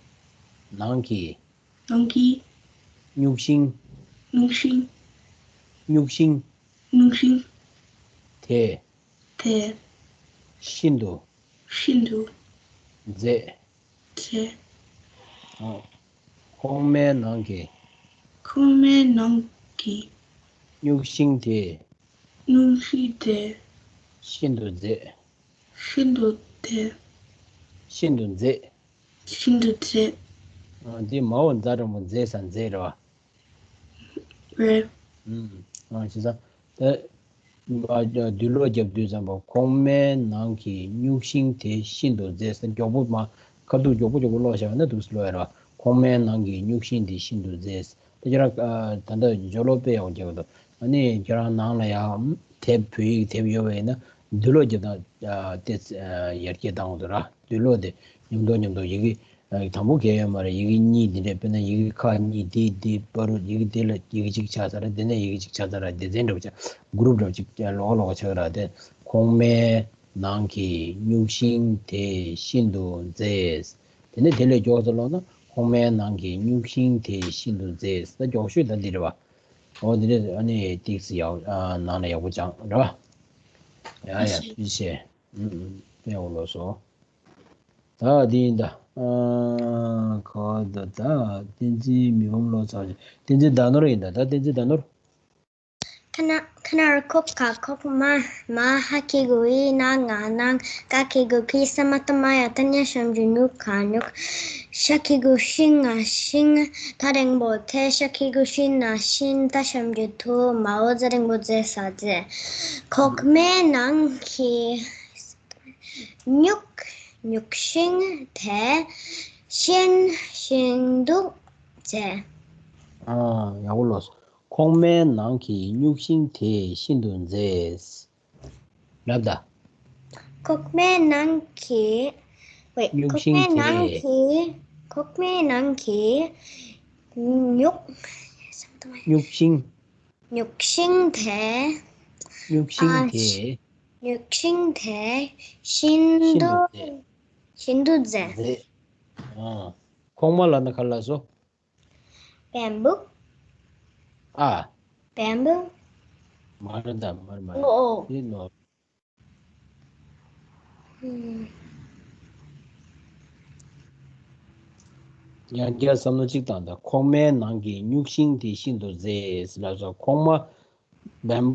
ནང་གི། ནང་གི། སྨྱུག་ཤིང་། སྨྱུག་ཤིང་། སྨྱུག་ཤིང་། སྨྱུག་ཤིང་། དེ། དེ། ཤིན་ཏུ། ཤིན་ཏུ། མཛེས། མཛེས། ཨ། ཁོག་སྨད་ནང་གི། ཁོག་སྨད་ནང་གི། སྨྱུག་ཤིང་དེ། སྨྱུག་ཤིང་དེ། ཤིན་ཏུ་མཛེས། ཤིན་ཏུ་མཛེས། ཤིན་ཏུ་མཛེས། ཤིན་ཏུ་མཛེས། ཨ། འདི་མ་འོ་ཛ་དྲང་པོ་མཛེས་ས་མཛེས་རེད་བ། རེད། ཨུམ། ཨ་བྱས་ཙང་ད། འདུས་ཀློག་རྒྱབ་དུས་ཙམ་པ་ཁོག་སྨད་ནང་གི་སྨྱུག་ཤིང་དེ་ཤིན་ཏུ་མཛེས་ཟེར། མགྱོགས་པོ་མ། ཁ་ཐུག་མགྱོགས་པོ་མགྱོགས་པོ་ཀློག་བཞག་ན་འདུག་སེ་ཀློག་ཡ་རེད་བ། ཁོག་སྨད་ནང་གི་སྨྱུག་ཤིང་དེ་ཤིན་ཏུ་མཛེས། དེ་ཁྱེད་རང་ད་ལྟ་ཇོ་ཀློག་དཔེ་ཡག་པོ་རྒྱབ་འདུག་ཨ་ནི་ཁྱེད་རང་ནང་ལ་ཡ་དེབ་བོད་ཡིག་དེབ་ཡོད་པ་ཡིན་ན་འདུས་ཀློག་རྒྱབ་དང་དེ་ཡར་རྒྱས་བཏང་འདུག་ར། འདུས་ཀློག་དེ་མཉམ་དུ་མཉམ་དུ་ཡི་གེ་དང་པོ་གལ་ཡོད་མ་རེད། ཡི་གེ་གཉིས་འདི་འདྲས། དཔེར་ན་ཡི་གེ་ཁ་གཉིས་འདི་འདི་བར་དུ་ཡི་གེ་དེ་ལ་ཡི་གེ་གཅིག་ཆགས་ཚར་ར། དེ་ནས་ཡི་གེ་གཅིག་ཆགས་ཚར་ར། སྡེ་ཚན་འདྲ་པོ་ཆགས། གུ་རུབ་འདྲ་པོ་གཅིག་ལོགས་ཀ་ལོགས་ཀ་ཆགས་ར། དེ་ཁོག་སྨད་ནང་གི་སྨྱུག་ཤིང་དེ་ཤིན་ཏུ་མཛེས། དེ་ནས་དེ་ལས་མགྱོགས་སུ་ཀློག་ན་ཁོག་སྨད་ནང་གི་སྨྱུག་ཤིང་དེ་ཤིན་ཏུ་མཛེས། ད་མགྱོགས་ཤོས་ད་འདི་རེད་བ། འོ་འདི་འདྲས། ཨ་ནི་ཏིག་ཙི་ཡག་ཨ་ནང་ལ་ཡག་པོ་སྦྱངས་རེད་བ། ཡ་ཡ། ཐུགས་རྗེ་ཆེ། ཨུམ་ཨུམ། དཔེ་ཡག་པོ་ཀློག་སོང་། ད་འདི་ཡིན་ད། ཨ། ག་བ་ད། ད་བསྟན་འཛིན་མི་ཕམ་ཀློག་ཚར་བྱས། བསྟན་འཛིན་ཟླ་ནོར་ཡིན་ད། ད་བསྟན་འཛིན་ཟླ་ནོར། ཁ་ན་ཁ་ན་རོ་ཁོ་ག་ཁོག་མ། མ་ཧ་གི་གུ་འི་ན་ང་ནང་། ག་གི་གུ་གི། ས་མ་ཏ་མ་ཡ་ཏ་ཉ་ཤམ་གི་ཉུ་ག་ཉུག་ཤ་གི་གུ་ཤིང་ང་ཤིང་། ད་དྲང་པོ་དེ། ཤ་གི་གུ་ཤིང་ན་ཤིང་། ད་ཤམ་གི་དུ། མ་འོ་ཛ་དྲང་པོ་ཛེ་ས་ཛེ། ཁོག་སྨད་ནང་གི་སྨྱུག་སྨྱུག་ཤིང་དེ་ཤིན་ཤིན་ཏུ་མཛེས། ཨ། ཡག་པོ་ཀློག་སོང་། ཁོག་སྨད་ནང་གི་སྨྱུག་ཤིང་དེ་ཤིན་ཏུ་མཛེས། ལབ་ད། ཁོག་སྨད་ནང་གི། ཝེ། སྨྱུག་ཤིང་དེ། ཁོག་སྨད་ནང་གི། ཁོག་སྨད་ནང་གི་སྨྱུག་སྨྱུག་ཤིང་། སྨྱུག་ཤིང་དེ། སྨྱུག་ཤིང་ཨ་དེ། སྨྱུག་ཤིང་དེ་ཤིན་ཤིན་ཏུ་ཏུ་མཛེས། ཤིན་ཏུ་མཛེས། མཛེས། ཨ། ཁོག་མ་ལབ་ན་ག་རེ་ལབ་སོང་། བེམ་བུ། ཨ། བེམ་བུ། མ་རེད་ད། མ་རེད། མ་རེད། ཨོ། དེ་ནོར། ཨུམ། ཡང་བསྐྱར་བསམ་བློ་གཅིག་བཏང་དང་། ཁོག་སྨད་ནང་གི་སྨྱུག་ཤིང་དེ་ཤིན་ཏུ་མཛེས་ལབ་སོང་། ཁོག་མ། བེམ།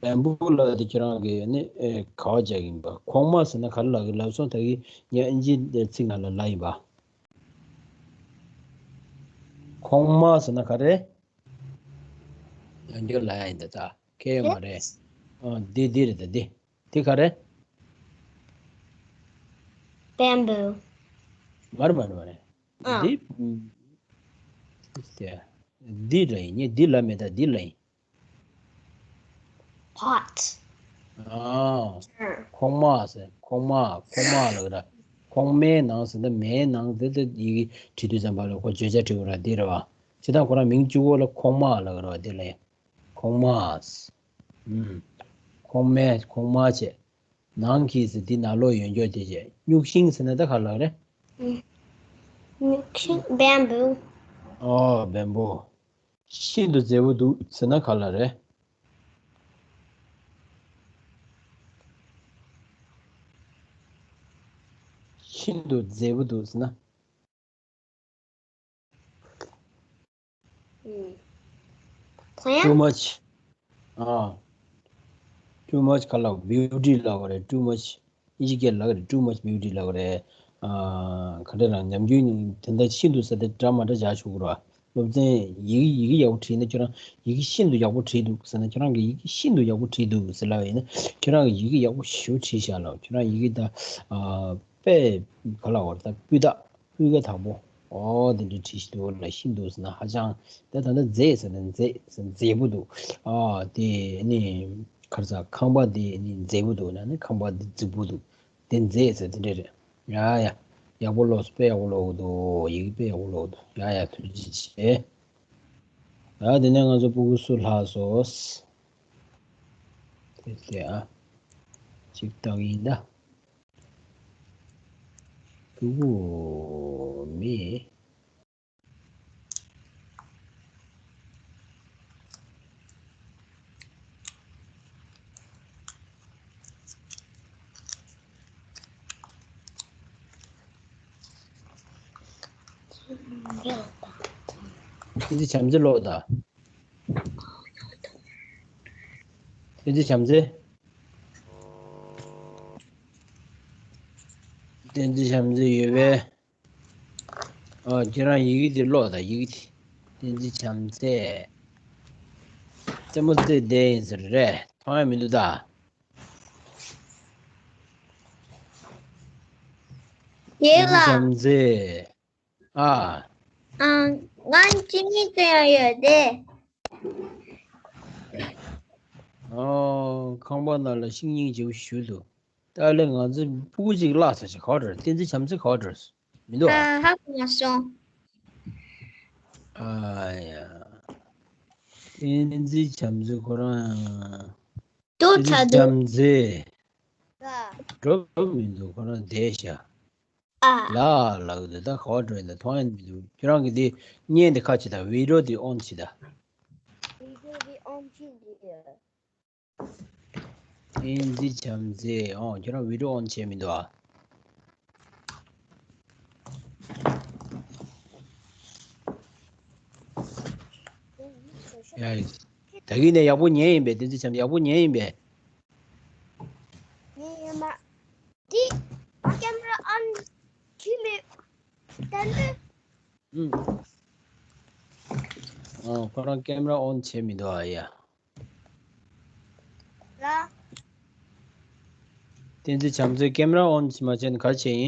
བེམ་བུ་ལ་དེ་ཁྱེད་རང་གིས་ནི་ཨེ་ག་བ་རྒྱག་གི་ཡིན་པ། ཁོག་མ་ཟེར་ན་ག་རེ་ལབ་ཀྱི་ལབ་སོང་། ད་གི་ངས་ཨིན་ཇི་ཚིག་ནང་ལ་ལབ་ཡིན་པ། ཁོག་མ་ཟེར་ན་ག་རེ། ཡང་བསྐྱར་ལབ་ཡ་ཡིན་ད། ད་ཁྱད་ཡོད་མ་རེད། ཨ། འདི་འདི་རེད་ད། འདི་འདི་ག་རེ། བེམ་བུ། མ་རེད། མ་རེད། མ་རེད། ཨ། འདི་དེ་འདི་ལབ་ཡིན། ངས་འདི་ལབ་མེད་ད། འདི་ལབ་ཡིན། པོཊ། ཨ། ཨ། ཁོག་མ་ཟེར། ཁོག་མ། ཁོག་མ་ལབ་ཀྱི་ར། ཁོག་སྨད་ནང་ཟེར་ན་མའི་ནང་དེ་དེ་ཡི་གེ་བྲིས་དུས་ཙམ་པ་ལ་ཁོ་བརྗོད་བྱ་བྲིས་དགོས་ར། འདི་རེད་བ། བྱས་ཙང་ཁོ་རང་མིང་གཅིག་པོ་ལ་ཁོག་མ་ལབ་ཀྱི་རེད་བ། འདི་ལ་ཡང་ཁོག་མ། ཨུམ། ཁོག་སྨད། ཁོག་མ་བྱས། ནང་གི་ཟེར་འདི་ནང་ལོགས་ཡོད་འགྱོག་དེ་བྱས། སྨྱུག་ཤིང་ཟེར་ན་ད་ག་ལབ་རེད། སྨྱུག་ཤིང་། བེམ་བུ། ཨོ། བེམ་བུ། ཤིན་ཏུ་མཛེས་པོ་འདུག་ཟེར་ན་ག་ལབ་རེད། ཤིན་ཏུ་མཛེས་པོ་འདུག་ཟེར་ན། ཨུམ། Too much. ཨ། too much ག་ལ་beauty ལབ་པ་རེད། too much ཨིན་ཇི་སྐད་ལབ་རེད། too much beauty ལབ་རེད། ཨ་ག་འདྲ་རང་ཉམས་རྒྱུན་དེ་འདྲ་ཤིན་ཏུ་ཟེར་དེ་འདྲ་མ་འདྲ་བཞག་ཆོག་གི་རེད། སློབ་ཚན་ཡི་གེ་ཡི་གེ་ཡག་པོ་བྲིས་ན་ཁྱོད་རང་ཡི་གེ་ཤིན་ཏུ་ཡག་པོ་བྲིས་འདུག་ཟེར་ན་ཁྱོད་རང་གི་ཡི་གེ་ཤིན་ཏུ་ཡག་པོ་བྲིས་འདུག་ཟེར་ལབ་ཡིན་ན་ཁྱོད་རང་གི་ཡི་གེ་ཡག་པོ་ཞེ་པོ་བྲིས་བཞག་ལབ། ཁྱོད་རང་ཡི་གེ་ད་ཨ་དཔེ་ག་ལབ་དགོས་རེད། ད་སྤུས་དག་སྤུས་ཀ་དག་པོ། ཨོ་དེ་འདྲ་བྲིས་ཤིག་འདུག་ལ་ཤིན་ཏུ་ཟེར་ན་ཧ་ཅང་། དེ་ད་ལྟ་མཛེས་ཟེར་ན་མཛེས་ཟེར་མཛེས་པོ་འདུག་ཨ་དེ་ནི་ཁར་ས་ཁང་པ་དེ་ནི་མཛེས་པོ་འདུག་ན་ནི་ཁང་པ་དེ་རྫིག་པོ་འདུག་དེ་མཛེས་ཟེར་དེ་འདྲ་རེད། ཡ་ཡ། ཡག་པོ་ཀློག་སོང་། དཔེ་ཡག་པོ་ཀློག་གི་འདུག་ཡི་གེ་དཔེ་ཡག་པོ་ཀློག་གི་འདུག་ཡ་ཡ། ཐུགས་རྗེ་ཆེ། ཡ་དེ་ནས་ང་ཚོ་སྤུ་གུ་སུ་ལྷག་སོང་། དེ་དེ་ཨ། གཅིག་བཏང་ཡིན་ད། སྤུ་གུ་མེད། བསྟན་འཛིན་བྱམས་བརྩེ་ཀློག་དང་། བསྟན་འཛིན་བྱམས་བརྩེ། བསྟན་འཛིན་བྱམས་བརྩེ་ཡོད་པས། ཨ་ཁྱེད་རང་ཡི་གེ་དེ་ཀློག་དང་། ཡི་གེ་དེ། བསྟན་འཛིན་བྱམས་བརྩེ། རྩེད་མོ་རྩེ་བསྡད་ཡིན་ཟེར་རེད། མཐོང་ཡ་མི་འདུག་ད། ཡེ་ལ། བྱམས་བརྩེ། ཨ། ཨ། ང་གཅིག་གཉིས་ཙམ་ཡང་ཡོད་དེ། ཨ། ཁང་པ་ནང་ལ་ཤིང་སྙིང་རྗེ་པོ་ཞིག་འདུག་ད་ལས་ང་ཚོ་སྤུ་གུ་གཅིག་བརླག་ཚར་ཅིག་ག་པར་འགྲོ་རེད། བསྟན་འཛིན་བྱམས་བརྩེ་ག་པར་འགྲོ་རེད། མི་འདུག་ཨ། ཨ་ཧ་གོ་མ་སོང་། ཨ་ཡ། བསྟན་འཛིན་བྱམས་བརྩེ་ཁོ་རང་། དུ་ཚ་དུ། བྱམས་བརྩེ། འགྲོ་མི་འདུག་ཁོ་རང་བསྡད་ཤག་ཨ། ལ་ལ་གི་འདི་ད་ག་པར་འགྲོ་ཡིན་ད་མཐོང་ཡ་མི་འདུག་ཁྱོད་རང་གི་འདི་བརྙན་འདི་ཁ་ཕྱེ་དང་། བི་ཌི་ཡོ་འདི་ཨོན་བྱེད་ད། བི་ཌི་ཡོ་འདི་ཨོན་བྱེད་འདི། བསྟན་འཛིན་བྱམས་བརྩེ། ཨོ་ཁྱོད་རང་བི་ཌི་ཡོ་ཨོན་བྱས་མི་འདུག་ཨ། ཡ། ད་གིན་ནས་ཡག་པོ་ཉན་ཡིན་པས། བསྟན་འཛིན་བྱམས་ཡག་པོ་ཉན་ཡིན་པས། ངས་ཡོད་མ། འདི་ཨ་ཀེམ་ར་ཨོན་བྱེད་མེད། ཏན་ཏན། ཨུམ། ཨོ་ཁོ་རང་ཀེམ་ར་ཨོན་བྱས་མི་འདུག་ཨ་ཡ། ལ། བསྟན་འཛིན་བྱམས་བརྩེ་ཀེམ་ར་ཨོན་མ་བྱས་ན་ག་རེ་བྱས་ཡིན།